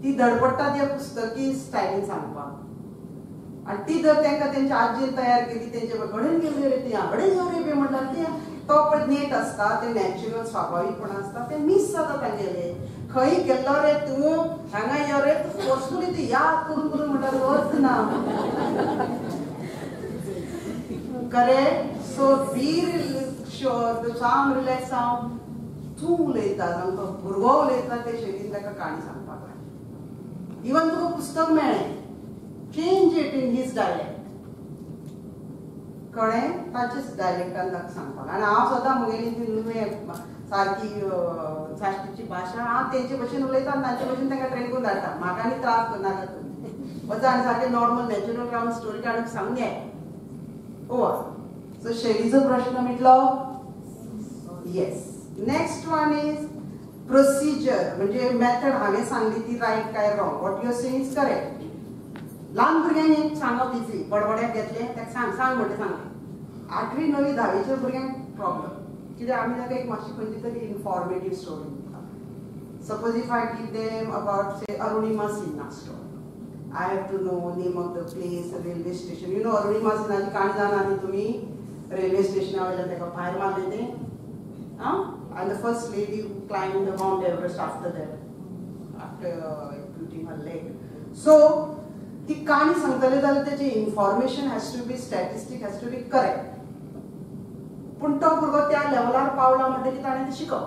A: ती धडपडटात ह्या पुस्तकी स्टायलीन सांगपाक. आनी ती जर तांकां तेंच्या आजयेन तयार केली, तेंचे घडेन गेली रे ती, घडेन यो रे बी म्हणटात ती, तो पळय नेट आसता, तें नॅचरल स्वाभावीकपण आसता, तें मीस जाता तांगेलें. खंय गेल्लो रे तूं, हांगा यो रे तूं, फोर्सफुली ती याद करून करून म्हणटात अर्थ ना. करेक्ट? सो बी शुअर, साम रिलॅक्स हांव तूं उलयता, सामको भुरगो उलयता ते शैलीन ताका काणी सांगपाक जाय. इवन तुका पुस्तक मेळ्ळें, change it in his dialect. कळ्ळें? ताचेच डायलेक्टान ताका सांगपाक. आनी हांव सदां म्हगेली ती नुवें सारकी साश्टीची भाशा हांव तेंचे भशेन उलयता आनी तांचे भशेन तांकां ट्रेन करून धाडटा. म्हाका आनी त्रास करनाका तुमी, वचा आनी सारकें नॉर्मल नॅचरल रावन स्टोरी काडून सांगून ये. ओवर. सो शैलीचो प्रश्न मिटलो? Yes. Next one is procedure, म्हणजे मेथड हांवें सांगली ती रायट काय wrong. What you are saying is correct. ल्हान भुरग्यांक एक सांगप इजी, बडबड्याक घेतलें ताका सांग सांग म्हणटा सांगलें. 8वी 9वी 10वीच्या भुरग्यांक प्रॉब्लम. कित्याक आमी ताका एक मातशी खंयची तरी इन्फॉर्मेटीव स्टोरी दिता. Suppose if I give them about say Arunima Sinha story, I have to know name of the place, railway station. You know Arunima सिन्हाची काणी जाणा न्ही तुमी, रेल्वे स्टेशना वयल्यान ताका भायर मारलें तें. And the first lady who climbed the Mount Everest after that, after amputating her leg. So ती काणी सांगतले जाल्यार तेची information has to be, statistic has to be correct. पूण तो भुरगो त्या लेवलार पावला म्हणटकीर ताणें तें शिकप.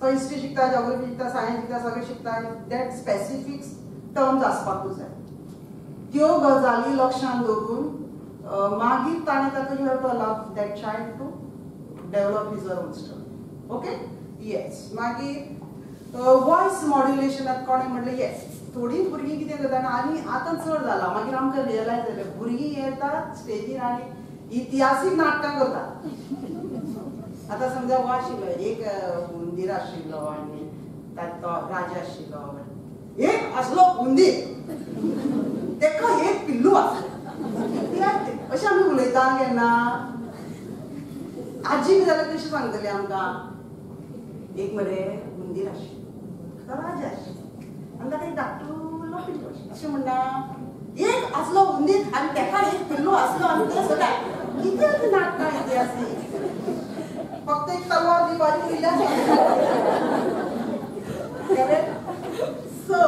A: तो हिस्ट्री शिकता, जॉग्रफी शिकता, सायन्स शिकता, सगळें शिकता. That specific terms आसपाकूच जाय. त्यो गजाली लक्षांत दवरून मागीर ताणें ताका you have to allow that child to develop his own story. Okay, yes. मागीर वॉयस मॉड्युलेशनात कोणें म्हणलें येस, थोडीं भुरगीं कितें करता आनी आतां चड जालां. मागीर आमकां रियलायज जालें भुरगीं येतात स्टेजीर आनी इतिहासीक नाटकां करतात. आतां समजा हो आशिल्लो एक हुंदीर आशिल्लो आनी तो राजा आशिल्लो, एक आसलो हुंदीर, तेका एक पिल्लू आसलें. अशें आमी उलयता केन्ना. आजी बी जाल्यार कशें सांगतली आमकां, एक मरे हुंदीर आशिल्लो, तो राजा आशिल्लो आनी ताका एक धाकटुलो पिल्लू आशिल्लो. अशें म्हणना, एक आसलो हुंदीर आनी तेका एक पिल्लू आसलो आनी तें सगळें कितें नाटकां इतिहासीक, फक्त एक तलवार दिवपाची उरल्या. सो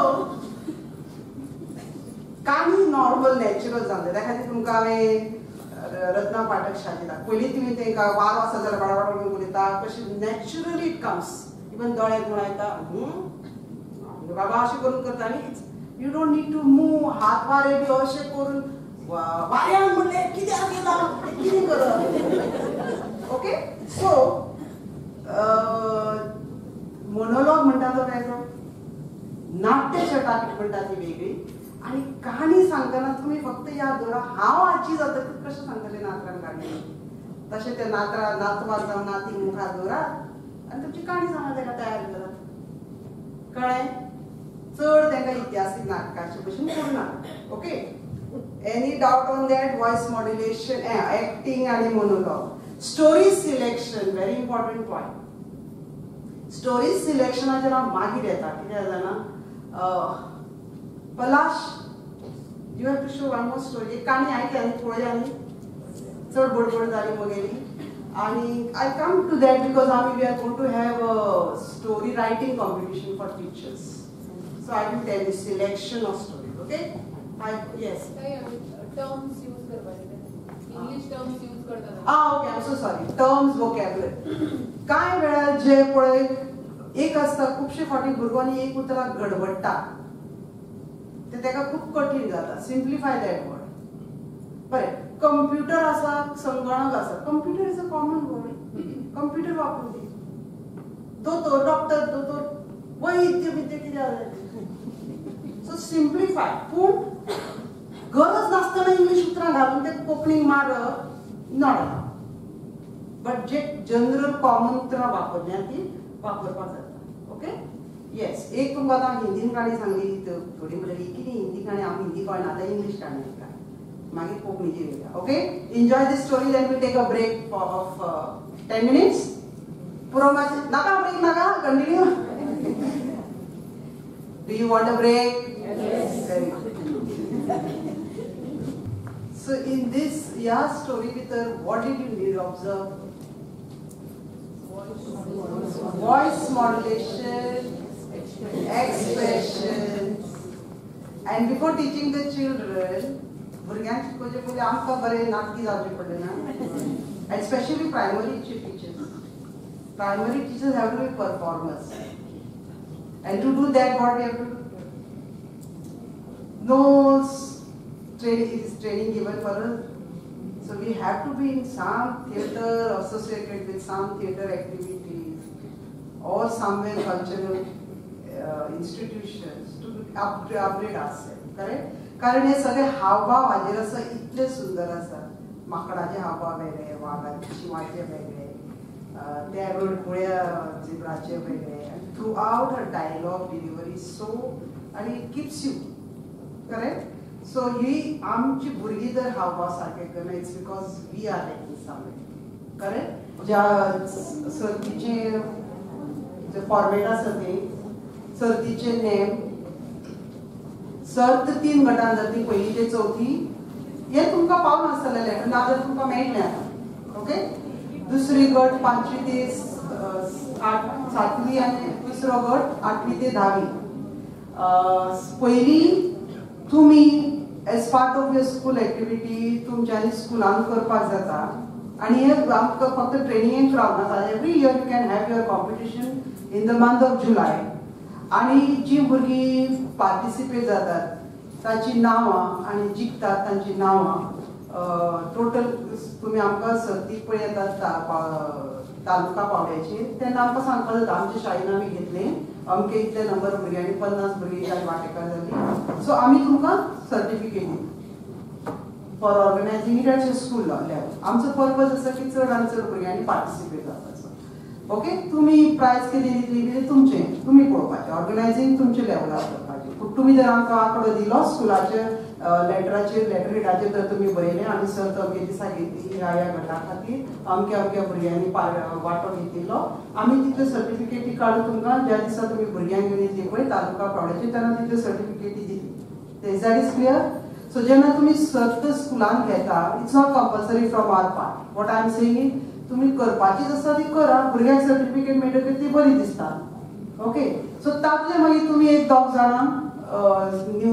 A: काणी नॉर्मल नॅचरल जाता. त्या खातीर तुमकां हांवें रत्ना पाठक शाजिता पयलीं तुमी तेंकां वारो आसा जाल्यार बाडाबाड उलयता कशें नॅचरली it comes. Even दोळे गुणायता बाबा अशें करून करता आनी you don't need to move हात वारे बी अशें करून वाऱ्यान म्हणलें कित्याक येता कितें करप. ओके, सो मोनोलॉग म्हणटा तो वेगळो, नाट्य चटाक म्हणटा ती वेगळी. आनी काणी सांगतना तुमी फक्त याद दवरा, हांव आजी जातकच कशें सांगतलें नातरान काणी, तशें ते नातरा नातवार जावं नाती मुखार दवरात आनी तुमची काणी सांगा ताका तयार करात. कळ्ळें? चड तांकां इतिहासीक नाटकाचे भशेन करूं नाका. Okay, any doubt on that? Voice modulation, acting आनी monologue. Story selection very important point. Story सिलेक्शनाचेर हांव मागीर येता. कित्याक जाणा, Palash, you have to show one more story. एक काणी आयकली आनी पळय आनी चड बडबड जाली म्हगेली. आनी I come to that because आमी we are going to have a story writing competition for teachers. So I will tell you selection of stories. Okay, yes.
C: Terms use करपाचे, इंग्लीश टर्म्स यूज करता.
A: Okay, I am so sorry. Terms, vocabulary. कांय वेळार जे पळय एक आसता, खुबशे फावटी भुरगो आनी एक उतराक गडबडटा, ते ताका खूब कठीण जाता. Simplify that word. बरें, कंप्युटर आसा, संगणक आसा. Computer is a common word, computer वापरून दी. दोतोर, डॉक्टर, दोतोर, वैद्य बिद्य कितें जालें. So simplify. पूण गरज नासतना इंग्लीश उतरां घालून ते कोंकणीक मारप not allowed. But J general common उतरां वापरल्या ती वापरपाक जाता. ओके, येस. एक तुमकां आतां हिंदीन काणी सांगली, थोडी म्हणटली कितें हिंदी काणी, आमी हिंदी कळना, आतां इंग्लीश काणी आयका, मागीर कोंकणीचेर येया. Okay, enjoy this story. Then we take a break of 10 minutes. पुरो मातशें नाका ब्रेक नाका, continue. Do you want a break?
C: Yes.
A: Very good. So in this ह्या स्टोरी भितर what did you need observe? Voice modulation, expressions. And before teaching the children, भुरग्यांक शिकोवचे पयलीं आमकां बरें नाटकी जावचें पडलें ना. And specially primary teachers. Primary teachers have to be performers. And to do that, what we have to do? No training is training given for us. So we have to be in some theatre, associated with some theatre activities or somewhere cultural institutions to upgrade ourselves. Correct? कारण हे सगळे हावभाव हाजेर आसा, इतले सुंदर आसा. माकडाचे हावभाव वेगळे, वागाचे शिंवाचे वेगळे, त्या रडकुळ्या झिब्राचे वेगळे. Throughout her dialogue delivery so आनी it keeps you. Correct? So ही आमची भुरगीं जर हावभाव सारके करना, it's because we are lacking somewhere. Correct? ज्या सर्तीचे जे फॉर्मेट आसा ते सर्तीचे नेम, सर्त 3 गटान जातली, पयली ते चवथी. हे तुमकां पावून आसतलें लेटर, नाजाल्यार तुमकां मेळटलें आतां. ओके, दुसरी गट 5वी ते 7वी आनी तिसरो गट 8वी ते 10वी. पयली तुमी as part of your school activity तुमच्यांनी स्कुलान करपाक जाता आनी हे आमकां फक्त ट्रेनिंगेक रावना. Every year you can have your competition in the month of July. आनी जी भुरगीं पार्टिसिपेट जातात ताची नांवां आनी जिखतात तांची नांवां टोटल तुमी आमकां सर्तीक पळय येतात तालुका पावड्याचेर तेन्ना आमकां सांगपाक जाता आमच्या शाळेन आमी घेतले अमके इतले नंबर भुरग्यांनी 50 भुरगीं वांटेकार जाली. सो आमी तुमकां सर्टिफिकेट दिता for organising it at school level. आमचो पर्पज आसा की चड आनी चड भुरग्यांनी पार्टिसिपेट जावपाचो. ओके, तुमी प्रायज कितें दितली कितें तुमचें तुमी पळोवपाचें, ऑर्गनायझींग तुमच्या लेवलार करपाचें. पूण तुमी जर आमकां आंकडो दिलो स्कुलाच्या लेटराचेर, लेटर हेडाचेर जर तुमी बरयलें आमी सर्त अमके दिसा घेतली ह्या ह्या गटा खातीर अमक्या अमक्या भुरग्यांनी वांटो घेतिल्लो, आमी तितल्यो सर्टिफिकेटी काडून तुमकां ज्या दिसा तुमी भुरग्यांक घेवन येतली पळय तालुका पावड्याचेर तेन्ना तितल्यो सर्टिफिकेटी दितली. Is that is clear? So जेन्ना तुमी सर्त स्कुलान घेता it's not compulsory from our part. What I am saying तुमी करपाचीच आसा ती करा, भुरग्यांक सर्टिफिकेट मेळटकीर ती बरी दिसता. ओके, सो तातूंतले मागीर तुमी एक 2 जाणांक न्यू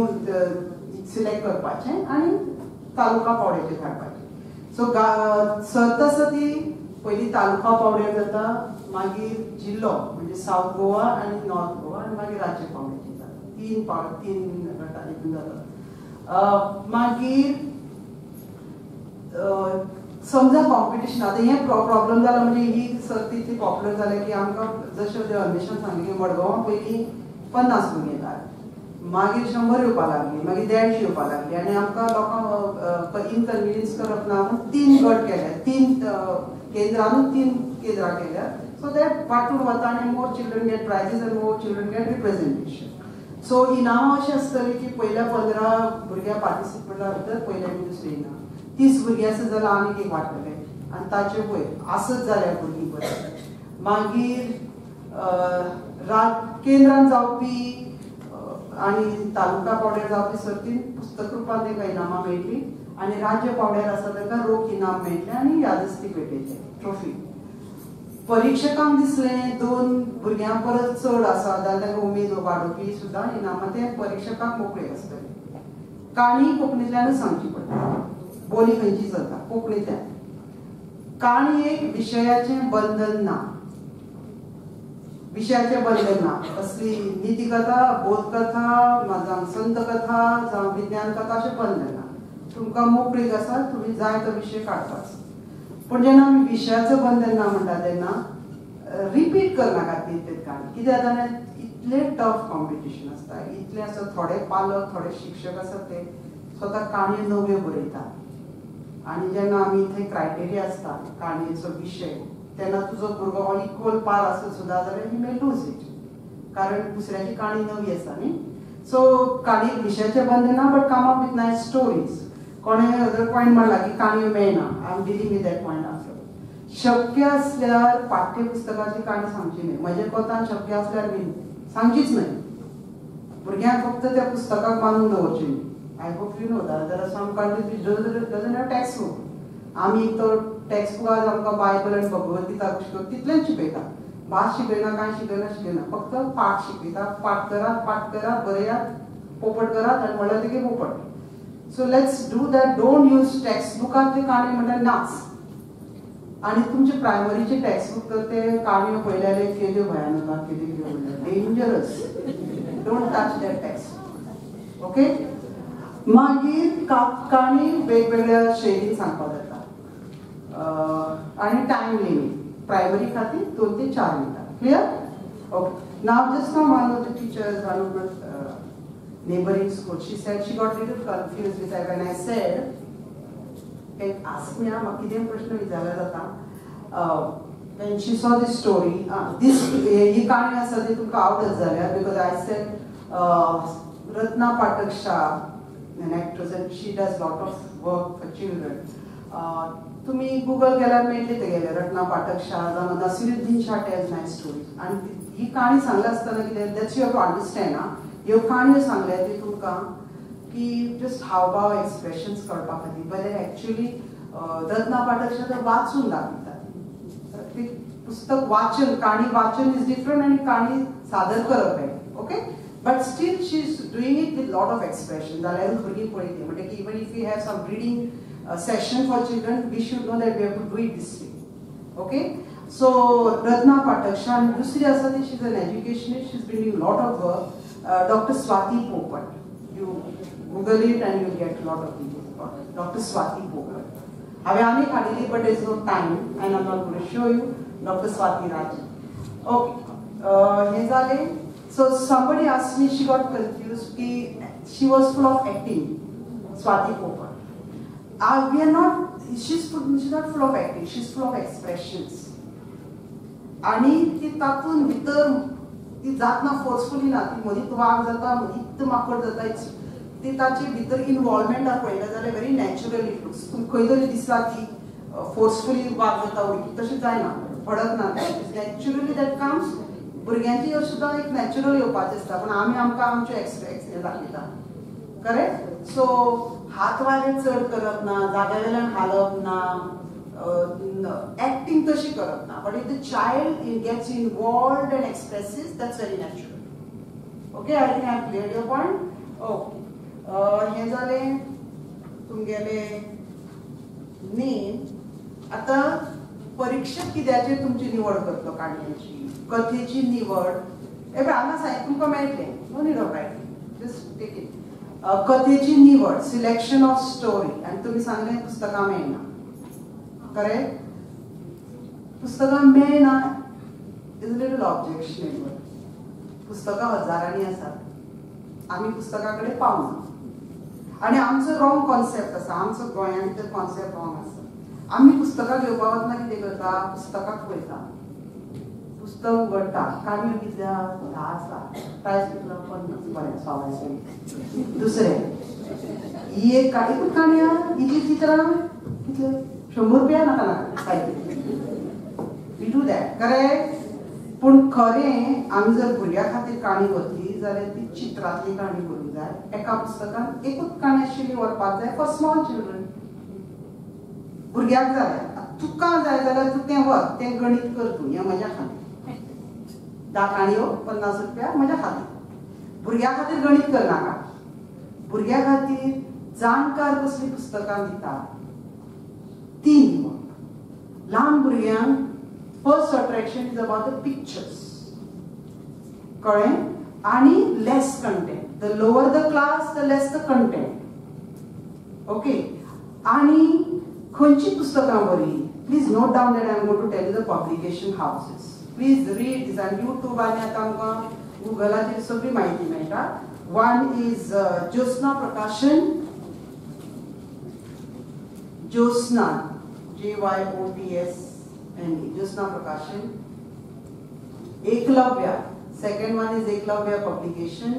A: सिलेक्ट करपाचें आनी तालुका पावड्याचेर धाडपाचें. सो सर्त आसा ती पयली तालुका पावड्यार जाता, मागीर जिल्लो म्हणजे सावथ गोवा आनी नॉर्थ गोवा आनी मागीर राज्य पावड्याचेर जाता. 3 गटांनी जाता. मागीर समजा कॉम्पिटिशन आतां हें प्रॉब्लम जाला म्हणजे ही सर्त इतली पॉप्युलर जाल्या की आमकां जशें अन्वेषण सांगलें की मडगांवां पयलीं 50 भुरगीं येतात, मागीर 100 येवपाक लागली, मागीर 150 येवपाक लागली आनी आमकां लोकांक इनकन्विनियन्स करप ना म्हणून 3 गट केले, 3 केंद्रानूच 3 केंद्रां केल्यात. सो that वांटून वता आनी more children get prizes and more children get representation. So इनामां अशें आसतलीं की पयल्या 15 भुरग्यां पार्टिसिपेटा भितर पयल्या आनी दुसरें इनाम, 30 भुरगीं आसत जाल्यार आनीक एक वांट्टलें आनी ताचे वयर आसत जाल्यार भुरगीं बरीं. मागीर केंद्रान जावपी आनी तालुका पावड्यार जावपी सर्तीन पुस्तक रुपान तांकां इनामां मेळटलीं आनी राज्य पावड्यार आसा तांकां रोख इनाम मेळटलें आनी यादस्तीक भेटयतलें ट्रॉफी. परिक्षकांक दिसलें 2 भुरग्यां परस चड आसा जाल्यार तांकां उमेद वाडोवपी सुद्दां इनामां ते परिक्षकांक मोकळे आसतले. काणी कोंकणींतल्यानूच सांगची पडटा, बोली खंयची चलता कोंकणींतल्यान. काणयेक विशयाचें बंधन ना, विशयाचें बंधन ना. असली नितीकथा, बोधकथा, जावं संतकथा, जावं विज्ञान कथा अशें बंधन ना. तुमकां मोकळीक आसा, तुमी जाय तो विशय काडपाचो. पूण जेन्ना आमी विशयाचो बंधन ना म्हणटा तेन्ना रिपीट करनाकात ती काणी. कित्याक जाल्यार इतलें टफ कॉम्पिटिशन आसता, इतलें आसा, थोडे पालक थोडे शिक्षक आसात ते स्वता काणयो नव्यो बरयतात आनी जेन्ना आमी थंय क्रायटेरिया आसता काणयेचो विशय तेन्ना तुजो भुरगो ऑन इक्वल पार आसत सुद्दां जाल्यार he may lose it, कारण दुसऱ्याची काणी नवी आसा न्ही. सो काणी विशयाचें बंधन ना, but come up with nice stories. कोणें अदर पॉयंट म्हणला की काणयो मेळना, I am dealing with that point after. शक्य आसल्यार पाठ्यपुस्तकाची काणी सांगची न्हय, म्हज्या कोतान शक्य आसल्यार बीन सांगचीच न्हय. भुरग्यांक फक्त त्या पुस्तकाक बांदून दवरचें न्ही. I hope you know that there are some countries which doesn't have text book. आमी एक तर टेक्स्ट बुकाक आमकां बायबल आनी भगवद्गीता शिकयता तितलेंच शिकयता, भास शिकयना, कांय शिकयना शिकयना, फक्त पाठ शिकयता. पाठ करात, पाठ करात, बरयात, पोपट करात आनी म्हणल्यार तेगे पोपट. So let's do that. Don't use text बुकांतली काणी म्हणल्यार नाच. आनी तुमचे प्रायमरीचे टेक्स्ट बूक तर ते काणयो पळयल्यार केल्यो भयानक केल्यो कितें म्हणल्यार dangerous. Don't touch that text. Okay, मागीर काणी वेगवेगळ्या शैलीन सांगपाक जाता आनी टायम लिमीट प्रायमरी खातीर 2 ते 4 मिनटां. Clear? Okay. Now just now one of the teachers, one of the neighboring school, she said she got little confused with that when I said, can ask me म्हाका कितें प्रश्न विचारला जाता. When she saw this story, this ही काणी आसा ती तुमकां आवडत जाल्यार, because I said Ratna Pathak Shah, an actress, and she does lot of work for children. तुम्ही गुगल केल्यार मेळटली तेगेले रत्ना पाठक शाह जावं Naseeruddin Shah tells nice stories. आनी ही काणी सांगल्या आसतना कितें, that's you have to understand. हा, ह्यो काणयो सांगल्या ती तुमकां की जस्ट हावभाव एक्सप्रेशन्स कळपा खातीर. बरें, एक्चुअली रत्ना पाठक वाचून दाखयतात. पुस्तक वाचन, काणी वाचन is different आनी काणी सादर करप वेगळें. Okay, but still she is doing it with lot of expression. जाल्यार भुरगीं पळयली म्हणटकीर even if you have some reading session for children, we should know that we have to do it this way. Okay, so Ratna Pathak. आनी दुसरी आसा ती, she is an educationist, she is been doing lot of work, doctor Swati Popat. You Google it and you get lot of details about doctor Swati Popat. हांवें आनीक हाडिल्ली, but is no time and I am not gonna show you. Doctor Swati Rajan. Okay, हें जालें. So somebody asked me, she got confused की she was full of acting, Swati Popat. We are not, she's not full of acting, she's full of expressions. आनी ती तातूंत भितर ती जातना forcefully ना, ती मदींच वाग जाता, मदींच माकड जाता. ती ताचे भितर इनवॉल्वमेंट पळयलें जाल्यार व्हेरी नॅचरल it looks. तुमकां खंय तरी दिसला ती फोर्सफुली वाग जाता उडकी, तशें जायना, पडत ना. Naturally that comes. भुरग्यांची सुद्दां एक नॅचरल येवपाचें आसता, पूण आमी आमकां आमच्यो एक्सप्रेस दाखयता. करेक्ट. सो हात वारे चड करप ना, जाग्या वेल्यान हालप ना, एक्टींग तशी करप ना, but if the child gets involved and expresses, that's very natural. Okay, I think I have clear your point. Okay, हें जालें तुमगेलें नेम. आतां परिक्षक कित्याचेर तुमची निवड करतलो? काणयेची, कथेची निवड. हे पळय हांगा साहित्य तुमकां मेळटलें, no need of writing, just take it. कथेची निवड, सिलेक्शन ऑफ स्टोरी. आनी तुमी सांगलें पुस्तकां मेळना, करेक्ट? पुस्तकां मेळना is little objectionable. पुस्तकां हजारांनी आसात, आमी पुस्तकां कडेन पावना. आनी आमचो रॉंग कॉन्सेप्ट आसा, आमचो गोंयांत भितर कॉन्सेप्ट रॉंग आसा. आमी पुस्तकां घेवपाक वतना कितें करता? पुस्तकाक पळयता, पुस्तक उगडटा, काणयो कितल्या 10 आसा, प्रायस कितलो 50, बरें सवाय. दुसरें ही एक एकूच काणी आहा, इतली चित्रां कितले 100 रुपया, नाका नाका, we do that. Correct. पूण खरें आमी जर भुरग्यां खातीर काणी व्हरतली जाल्यार ती चित्रांतली काणी व्हरूंक जाय. एका पुस्तकान एकूच काणी आशिल्ली व्हरपाक जाय फॉर स्मॉल चिल्ड्रन. भुरग्याक जाल्यार तुका जाय जाल्यार तूं तें व्हर, तें गणीत कर तूं, हें म्हज्या खातीर. 10 काणयो 50 रुपया म्हज्या खातीर. भुरग्यां खातीर गणीत करनाका. भुरग्यां खातीर जाणकार कसलीं पुस्तकां दिता तीं दिवप. ल्हान भुरग्यांक first attraction is about the pictures, कळ्ळें? आनी less content. The lower the class the less the content. Okay, आनी खंयची पुस्तकां बरी? Please note down that I am going to tell you the publication houses. Please read this. आनी YouTube आनी आतां आमकां गुगलाचेर सगळी म्हायती मेळटा. One is Jyotsna Prakashan, Jyotsna, JYOTSNA, Jyotsna Prakashan. Eklavya, second one is Eklavya publication.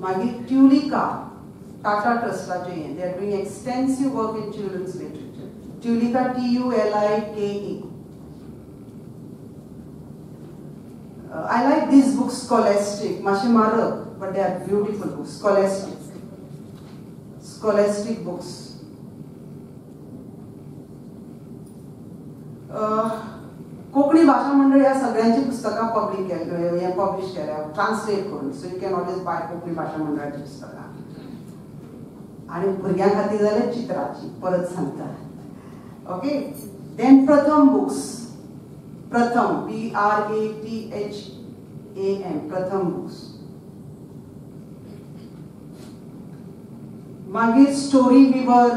A: मागीर ट्युलिका, टाटा ट्रस्टाचें हें, they are doing extensive work in children's literature. Tulika, TULIKA. I like these books, Scholastic, मातशें म्हारग, but they are beautiful books. Scholastic, Scholastic books. Konkani Bhasha Mandal ह्या सगळ्यांची पुस्तकां public केल्या, publish केल्या, translate करून. So you can always buy Konkani Bhasha मंडळाची पुस्तकां. आनी भुरग्यां खातीर जाल्यार चित्राची, परत सांगता. Okay, then Pratham books, Pratham, PRATHAM, Pratham books. मागीर story weaver,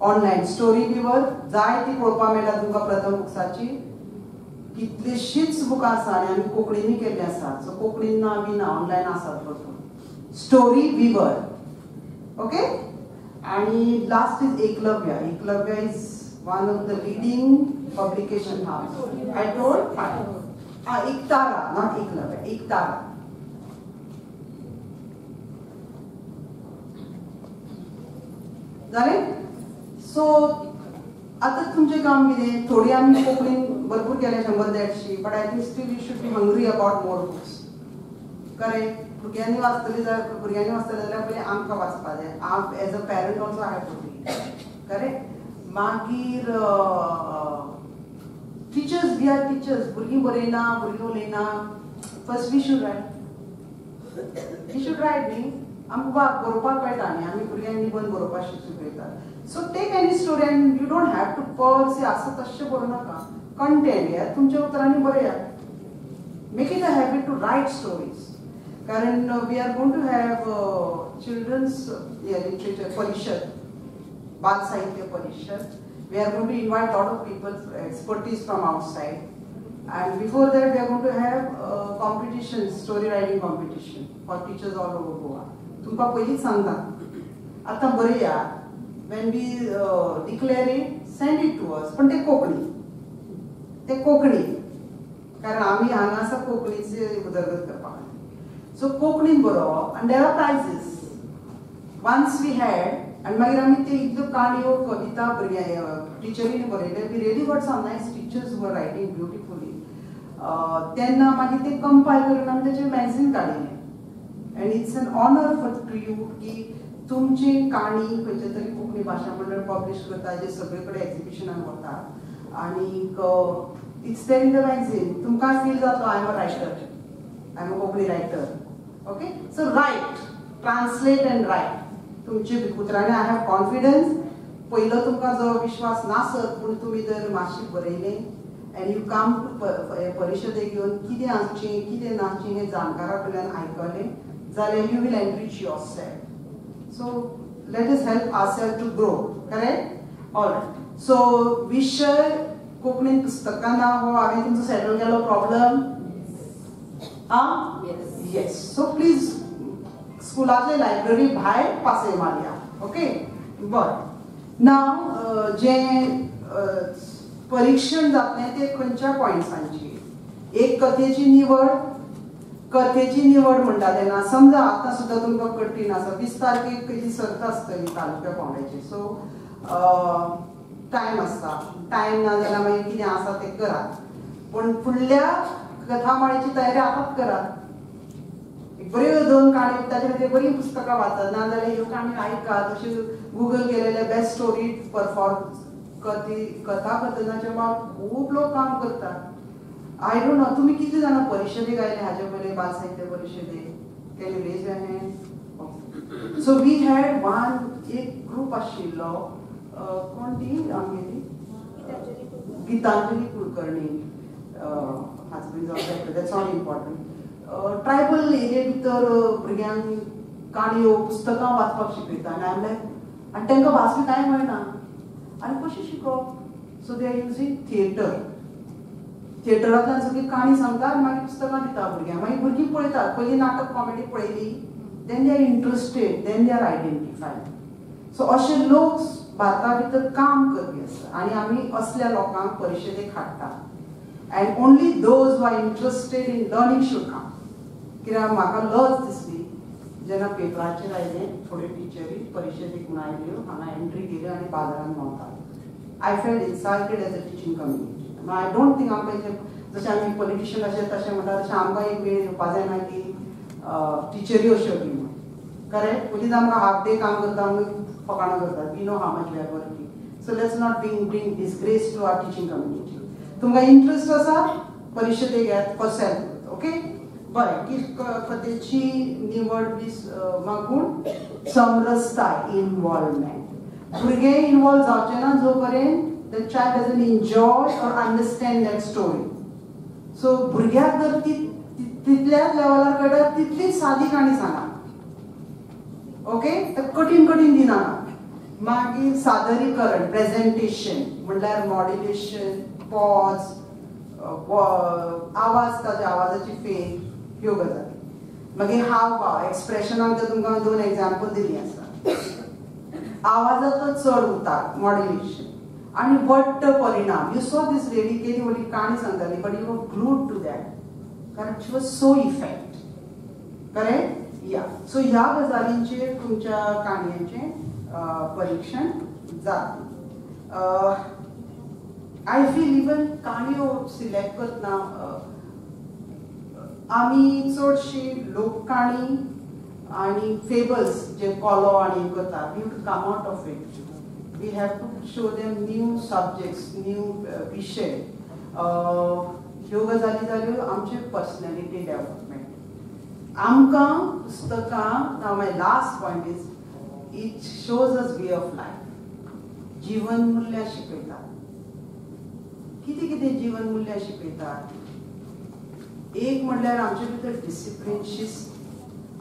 A: online story weaver जाय ती पळोवपाक मेळटा तुमकां. प्रथम बुक्साची कितलीशीच बुकां आसा आनी आमी कोंकणीनूय केल्लीं आसा. सो कोंकणीन ना बी ना, ऑनलायन आसात भरपूर. Story weaver. Okay, आनी last is Eklavya. Eklavya is one of the leading publication house. I told 5. Ektara, not Eklavya, Ektara. जालें. सो आतां तुमचें काम कितें? थोडी आमी कोंकणीन भरपूर केल्या, 100-150, but I think still you should be hungry about more books. Correct. भुरग्यांनी वाचतली जाल्यार, भुरग्यांनी वाचतले जाल्यार पयलीं आमकां वाचपा जाय. हांव as a parent also I have to read. Correct. मागीर टिचर्स, we are teachers. भुरगीं बरयना, भुरगीं उलयना. First we should write, we should write न्ही. आमकां बरोवपाक कळटा न्ही, आमी भुरग्यांक निबंद बरोवपाक शिकयतात. So take any story and you don't have to per se आसा तशें बरोवं नाका. कंटेंट घेयात, तुमच्या उतरांनी बरयात. Make it a habit to write stories. कारण we are going to have children's literature Parishad, Bal Sahitya Parishad. We are going to invite lot of people, expertise from outside. And before that we are going to have competition, story writing competition for teachers all over Goa. तुमकां पयलींच सांगता, आतां बरया. When we declare it, send it to us. पण ते कोंकणी, ते कोंकणी, कारण आमी हांगा आसा कोंकणीची उदरगत करपाक. सो कोंकणीन बरोवप आनी there are prizes. Once we had, आनी मागीर आमी ते इतल्यो काणयो, कविता भुरग्यां टिचरींनी बरयले. We really got some nice teachers were writing beautifully. तेन्ना मागीर ते कंपायल करून आमी तेचें मॅगझीन काडिल्लें. And it's an honour for to you की तुमची काणी खंयच्या तरी कोंकणी भाशा मंडळ पब्लिश करता, जे सगळे कडेन एक्झिबिशनाक वता आनीक it's there in the magazine. तुमकां फील जातलो I am a writer, I am a Konkani writer. Okay, so write, translate and write. तुमचे उतरांनी I have confidence. पयलो तुमकां जो विश्वास नासत पूण तुमी जर मातशें बरयलें एंड you come to परिशदेक येवन कितें आसचें कितें नासचें हें जाणकारा कडल्यान आयकलें जाल्यार you will enrich yourself. So let us help ourselves to grow. Correct? Alright. So विशय कोंकणीन पुस्तकां ना हो हांवें तुमचो सेटल केलो प्रॉब्लम. आं, येस. सो प्लीज स्कुलांतले लायब्ररी भायर पासय मारया. ओके, बरें. नाव जें परिक्षण जातलें तें खंयच्या पॉयंट्सांची? एक कथेची निवड. कथेची निवड म्हणटा तेन्ना समजा आतां सुद्दां तुमकां कठीण आसा. 20 तारखेक ही सर्त आसतली तालुक्या पावंड्याची. सो टायम आसता, टायम ना जाल्यार मागीर कितें आसा तें करात, पूण फुडल्या कथामाळेची तयारी आतांच करात. बऱ्यो 2 काणयो ताचे खातीर बरीं पुस्तकां वाचात, ना जाल्यार ह्यो काणयो आयकात. अश्यो गुगल केलेले बेस्ट स्टोरी परफॉर्म कथाकथनाचे बाब खूब लोक काम करतात. I don't know तुमी कितले जाणां परिशदेक आयले हाजे पयलीं, बाल साहित्य परिशदेक? Can you raise your hand? So we had one एक ग्रूप आशिल्लो, कोण ती आमगेली Gitanjali Kulkarni, husband of that's not important. Tribal area भितर भुरग्यांक काणयो, पुस्तकां वाचपाक शिकयता आनी I am लायक, आनी तांकां भास बी कांय मेळना आनी कशें शिकोवप? So they are using theatre. थिएटरांतल्यान सगळी काणी सांगता आनी मागीर पुस्तकां दिता भुरग्यांक. मागीर भुरगीं पळयतात, पयलीं नाटक कॉमेडी पळयली, then they are interested, then they are identified. So अशे लोक भारता भितर काम करपी आसा आनी आमी असल्या लोकांक परिशदेक हाडटा. And only those who are interested in learning should come. कित्याक म्हाका लज दिसली जेन्ना पेपराचेर आयलें थोड्यो टिचरी परिशदेक म्हूण आयल्यो, हांगा एंट्री केल्यो आनी बाजारान भोंवतात. I felt insulted as a teaching community. I don't think आमकां जशें आमी पॉलिटिशियन अशें तशें म्हणटा तशें आमकां एक वेळ येवपा जायना की टिचरी अश्यो बी म्हूण. करेक्ट? पयलींच आमकां हाफ डे काम करता म्हणून फकाणां करतात. We know how much we are working. So let's not bring disgrace to our teaching community. तुमकां इंट्रस्ट आसा परिशदेक घेयात फॉर सेल्फ ग्रोथ. ओके, बरें. की कथेची निवड बी मागून समरसताय, इनवॉल्वमेंट. भुरगे इनवॉल्व जावचे ना जो पर्यंत the child doesn't enjoy or understand that story. So भुरग्याक जर ती तितल्याच लेवलार कळटा तितलीच सादी काणी सांगा. ओके, तर कठीण कठीण दिना. मागीर सादरीकरण, प्रेजेंटेशन म्हणल्यार मॉड्युलेशन, पॉज, आवाज, ताच्या आवाजाची फेर, ह्यो गजाली. मागीर हावभाव, एक्सप्रेशनाक जर तुमकां 2 एग्जाम्पल दिल्ली आसा. आवाजाचो चड उतार, मॉड्युलेशन आनी वट्ट परिणाम. You saw this lady केदी व्हडली काणी सांगताली, but you were glued to that कारण she was so effect. Correct? या सो ह्या गजालींचेर तुमच्या काणयांचें परीक्षण जाता. I feel even काणयो सिलेक्ट करतना आमी चडशी लोककाणी आनी फेबल्स जे कोलो आनी करता, we have to come out of it. We have to show them new subjects, new विशय. ह्यो गजाली जाल्यो आमचे पर्सनॅलिटी डेव्हलपमेंट. आमकां पुस्तकां, now my last point is it shows us way of life. जीवन मूल्यां शिकयतात. कितें कितें जीवन मूल्यां शिकयतात? एक म्हणल्यार आमचे भितर डिसिप्लीन, शिस्त,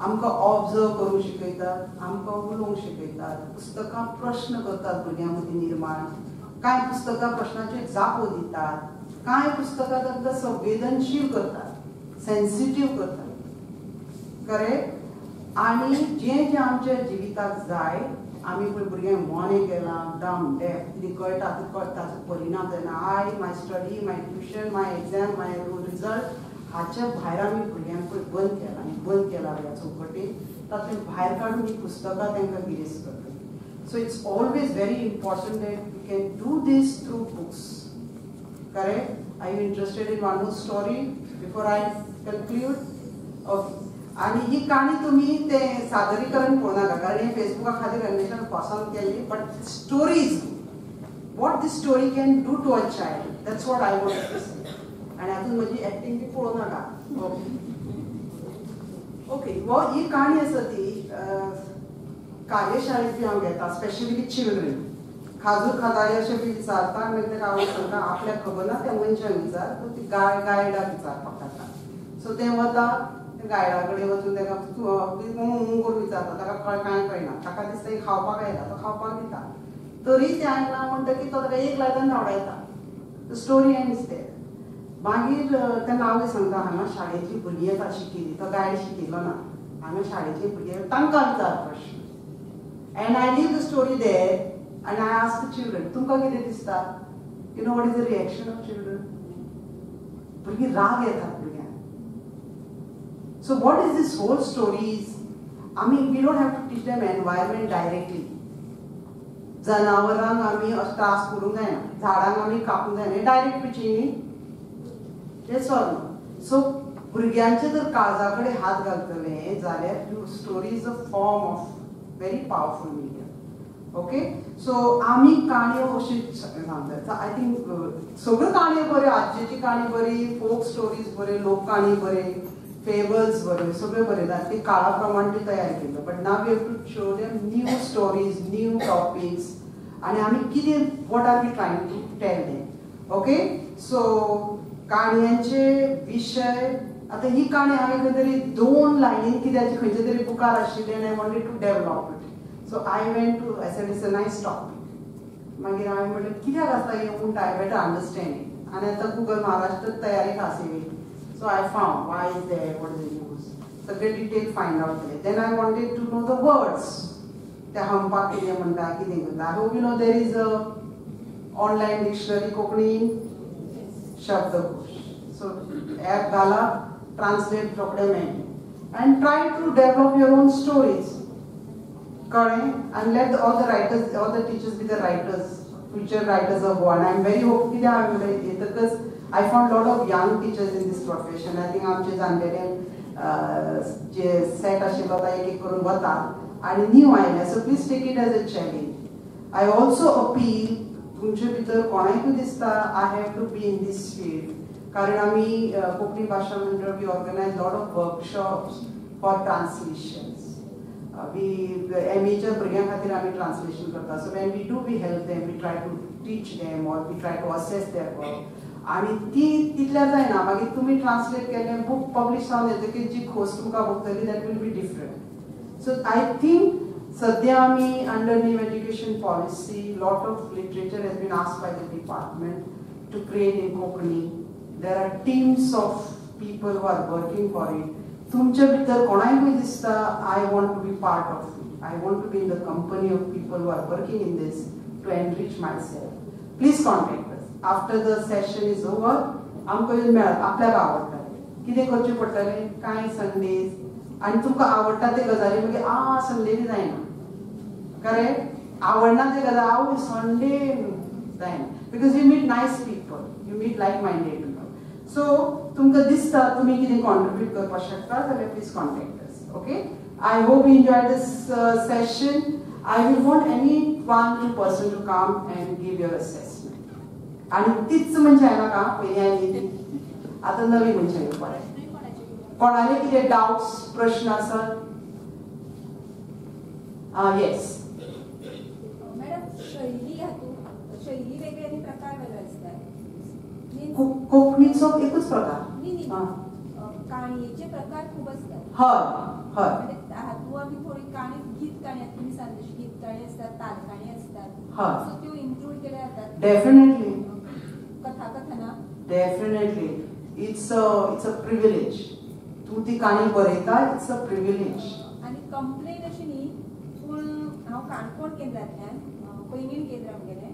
A: आमकां ऑब्जर्व करूंक शिकयतात, आमकां उलोवंक शिकयतात. पुस्तकां प्रश्न करतात भुरग्यां मदीं निर्माण. कांय पुस्तकां प्रश्नाचेर जापो दितात, कांय पुस्तकां तांकां संवेदनशील करतात, सेन्सिटीव करतात. करेक्ट? आनी जें जें आमच्या जिविताक जाय, आमी पळय भुरग्यांक मोनें केलां, डम डेफ, कितें कळटा ताचो परिणाम जायना. I my study, my tuition, my exam, my result, हाच्या भायर आमी भुरग्यांक पळय बंद केला आनी बंद केला ह्या चौकटीन तातूंत भायर काडून ही पुस्तकां तांकां गिरेस्त करता. So it's always very important that we can do this through books. Correct? Are you interested in one more story before I conclude? Okay. आनी ही काणी तुमी ते सादरीकरण पळोवं नाका, कारण हे फेसबुका खातीर रमेशान पसंत केल्ली. But stories, what this story can do to a child, that's what I want to say. आनी आतां म्हजी एक्टिंग बी पळोवं नाका. ओके ओके, हो ही काणी आसा ती कार्यशाळेत बी हांव घेता, स्पेशली विथ चिल्ड्रन. खाजूर खाताले अशें बी विचारता, मागीर ताका आवय सांगता आपल्याक खबर ना, त्या मनशाक विचार, ती गायडाक विचारपाक जाता. सो तें वता गायडा कडेन वचून ताका करून विचारता, ताका कांय कळना, ताका दिसता खावपाक आयला, तो खावपाक दिता. तरी तें आयला म्हणटकीर तो ताका एक लायता आनी धांवडायता. The story ends there. मागीर तेन्ना आवय सांगता हांगा शाळेची भुरगीं येता शिकिल्ली, तो गायड शिकिल्लो ना, हांगा शाळेची भुरगीं तांकां विचार प्रश्न. And I leave the story there and I ask the children, तुमकां कितें दिसता? You know what is the reaction of children? भुरगीं राग येतात भुरग्यांक. So what is this whole story is, I mean, we don't have to teach them environment directly. जनावरांक आमी त्रास करूंक जायना, झाडांक आमी कापूंक जायना, डायरेक्ट प्रिचींग न्ही. Yes or no? सो भुरग्यांचे जर काळजा कडेन हात घालतले जाल्यार story is a form of very powerful medium. Okay? So आमी काणयो अशी सांगतात. I think सगळ्यो काणयो बऱ्यो, आजयेची काणी बरी, फोक स्टोरीज बऱ्यो, लोक काणी बरे, फेबल्स बरे, सगळे बरे, ते काळा प्रमाण ते तयार केलं. But now we have to show them new stories, new topics, आनी आमी कितें, what are we trying to tell them. Okay? So काणयांचे विशय, आतां ही काणी हांवें खंय तरी 2 लायनीन कित्याचे खंयचे तरी बुकार आशिल्ले आनी I wanted to develop it. So I went to, I said it's a nice topic. मागीर हांवें म्हणलें कित्याक आसता हें उंट, I better understand it. आनी आतां गुगल महाराष्ट्र तयारी आसली. So I found why is there, what is the use, सगळे डिटेल फायंड आउट केले. Then I wanted to know the words, त्या हंपाक कितें म्हणटा, कितें करता. I hope you know there is a online dictionary Konkani शब्दकोश. सो ऍप घाला, translate रोखडें मेळटलें. And try to develop your own stories. कळ्ळें? And let all the writers, all the teachers be the writers, future writers of Goa. I am very hope, कित्याक हांवें म्हणलें येतकच I found lot of young teachers in this profession. I think आमचे जाणटेले जे set आशिल्लो तो एक एक करून वता आनी न्यू आयले. So please take it as a challenge. I also appeal, तुमचे भितर कोणाकूय दिसता I have to be in this field, कारण आमी कोंकणी भाशा मंडळ we organise lot of workshops for translations. We M एच्या भुरग्यां खातीर आमी ट्रान्सलेशन करता. So when we do, we help them, we try to teach them or we try to assess their work. आनी ती तितल्यार जायना, मागीर तुमी ट्रान्सलेट केलें, बूक पब्लिश जावन येतकीर जी खोस तुमकां भोगतली that will be different. So I think सद्या आमी under new education policy lot of literature has been asked by the department to create in Konkani. There are teams of people who are working for it. तुमचे भितर कोणाकूय दिसता I want to be part of it, I want to be in the company of people who are working in this to enrich myself, please contact us. After the session is over आमकां येवन मेळत. आपल्याक आवडटा कितें करचें पडटलें, कांय Sundays आनी तुमकां आवडटा ते गजाली मागीर आ संडे बी जायना. करेक्ट? आवडना ते गजाल हांव संडे जायना, because you meet nice people, you meet like minded people. So तुमकां दिसता तुमी कितें कॉन्ट्रिब्यूट करपाक शकता जाल्यार please contact us. Okay, I hope you enjoy this session. I will want any one two person to come and give your assessment. आनी तीच मनशां येनाका पयलीं आयली आतां नवी मनशां येवपाक. कोणाले कितें डावट्स प्रश्न आसात? येस
H: मॅडम, शैली हातूंत शैली वेगळी आनी प्रकार वेगळे आसतात.
A: कोंकणीचो एकूच प्रकार.
H: न्ही, काणयेचे प्रकार खूब आसतात.
A: हय हय,
H: हातूंत आमी थोडी काणी गीत काणी तुमी सांगता तशी गीत काणी आसतात, ताल काणी आसतात, सो त्यो इन्क्लूड केल्या जातात.
A: डेफिनेटली
H: कथा कथना
A: डेफिनेटली it's a privilege. तूं ती काणी बरयता, it's a privilege.
H: आनी कंप्लेन अशी न्ही, पूण हांव काणकोण केंद्रांतल्यान पैंगीण केंद्र आमगेलें.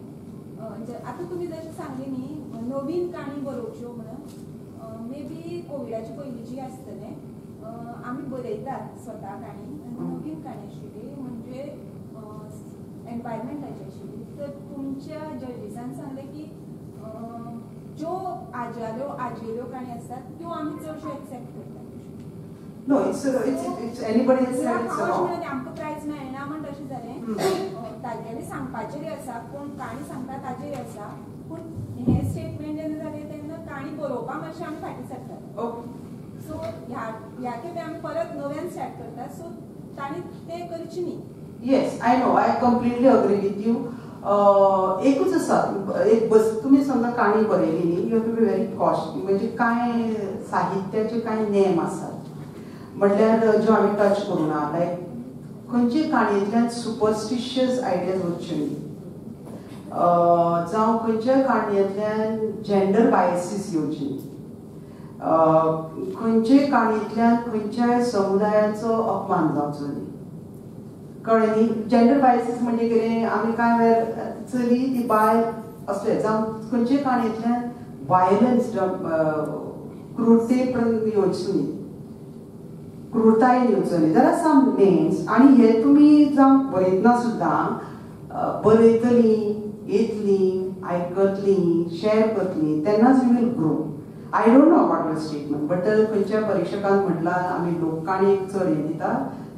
H: आतां तुमी जशें सांगलें न्ही नवीन काणी बरोवच्यो म्हणून, मे बी कोविडाचे पयलींची आसतलें. आमी बरयतात स्वता काणी आनी नवीन काणी आशिल्ली म्हणजे एनवायरमेंटाची आशिल्ली. तर तुमच्या जजीसान सांगलें की ज्यो आज्याल्यो आजयेल्यो काणी आसतात त्यो आमी चडश्यो एक्सेप्ट करतात.
A: No, it's it's anybody else said it's wrong.
H: आमकां प्रायज मेळना म्हण तशें जालें. तागेलें सांगपाचेर आसा, कोण काणी सांगता ताचेर आसा, पूण हें स्टेटमेंट जेन्ना जालें तेन्ना काणी बरोवपाक मातशें आमी फाटीं सरतात. सो ह्या खेपे आमी परत नव्यान स्टार्ट करतात, सो तांणी तें करचें न्ही.
A: Yes, I know, I completely agree with you. एकूच आसा, एक बस तुमी समजा काणी बरयली न्ही, you have to be very cautious. म्हणजे कांय साहित्याचे कांय नेम आसात, म्हटल्यार ज्यो आमी टच करूं ना, लायक खंयचे काणयेंतल्यान सुपरस्टिशियस आयडियाज वचच्यो न्ही, जावं खंयच्याय काणयेंतल्यान जेंडर बायसीस येवची न्ही, खंयच्याय काणयेंतल्यान खंयच्याय समुदायाचो अपमान जावचो न्ही. कळ्ळें न्ही? जेंडर बायसीस म्हणजे कितें, आमी कांय वेळार चली ती बायल असले, जावं खंयच्याय काणयेंतल्यान वायलन्स क्रुरते येवची न्ही, क्रुरताय येवचो न्ही. There are some names. आनी हे तुमी जावं बरयतना सुद्दां बरयतलीं, येतलीं, आयकतलीं, शेअर करतलीं, तेन्नाच you will grow. I don't know about your statement, but खंयच्या परिक्षकान म्हटलां आमी लोककाणयेक चड हें दिता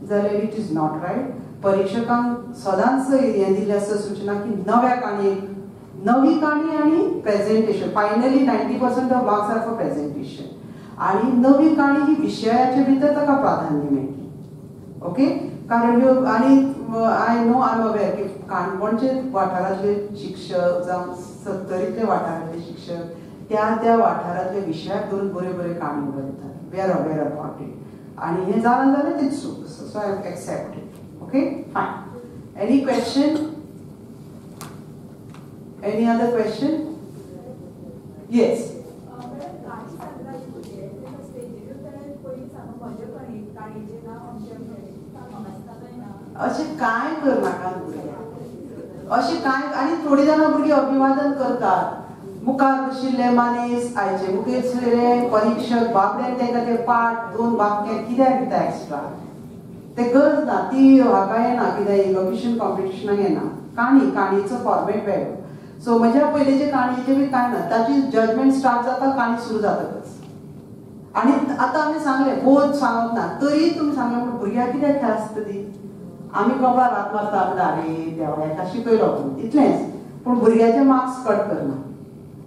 A: जाल्यार it is not right. परिक्षकांक सदांच हें दिल्लें आसता सुचना की नव्या काणयेक, नवी काणी आनी presentation. Finally 90% of marks are for presentation. आनी नवी काणी ही विशयाचे भितर ताका प्राधान्य मेळटलें. ओके, कारण ह्यो आनी I know, I am aware की काणकोणचे वाठारांतले शिक्षक जावं सत्तरींतले वाठारांतले शिक्षक त्या त्या वाठारांतले विशयाक धरून बऱ्यो बऱ्यो काणयो बरयतात. We are aware about it. आनी हें जालें जाल्यार तें चूक, so I accept it. Okay, fine. Any question? Any other question? Yes. अशें कांय करनाका भुरग्यांक, अशें कांय. आनी थोडीं जाणां भुरगीं अभिवादन करतात, मुखार बशिल्ले मानेस आयचे मुखेल सोयरे परीक्षक बाबड्यान तांकां ते पाठ दोन वाक्यां कित्याक दिता एक्स्ट्रा, ते गरज ना. ती हाका येना, कित्याक इलोक्युशन कॉम्पिटिशनाक येना. काणी काणयेचो फॉर्मेट वेगळो. सो म्हज्या पयलींचे काणयेचें बी कांय ना, ताची जजमेंट स्टार्ट जाता काणी सुरू जातकच. आनी आतां आमी सांगलें बोध सांगप ना, तरी तुमी सांगलें म्हण भुरग्यांक कित्याक ख्यास्त ती? आमी कपळार हात मारता म्हणटा अरे देवा हेका शिकयलो तूं, इतलेंच. पूण भुरग्याचे मार्क्स कट करना.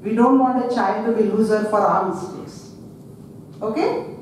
A: We don't want a child to be loser for our mistakes. Okay?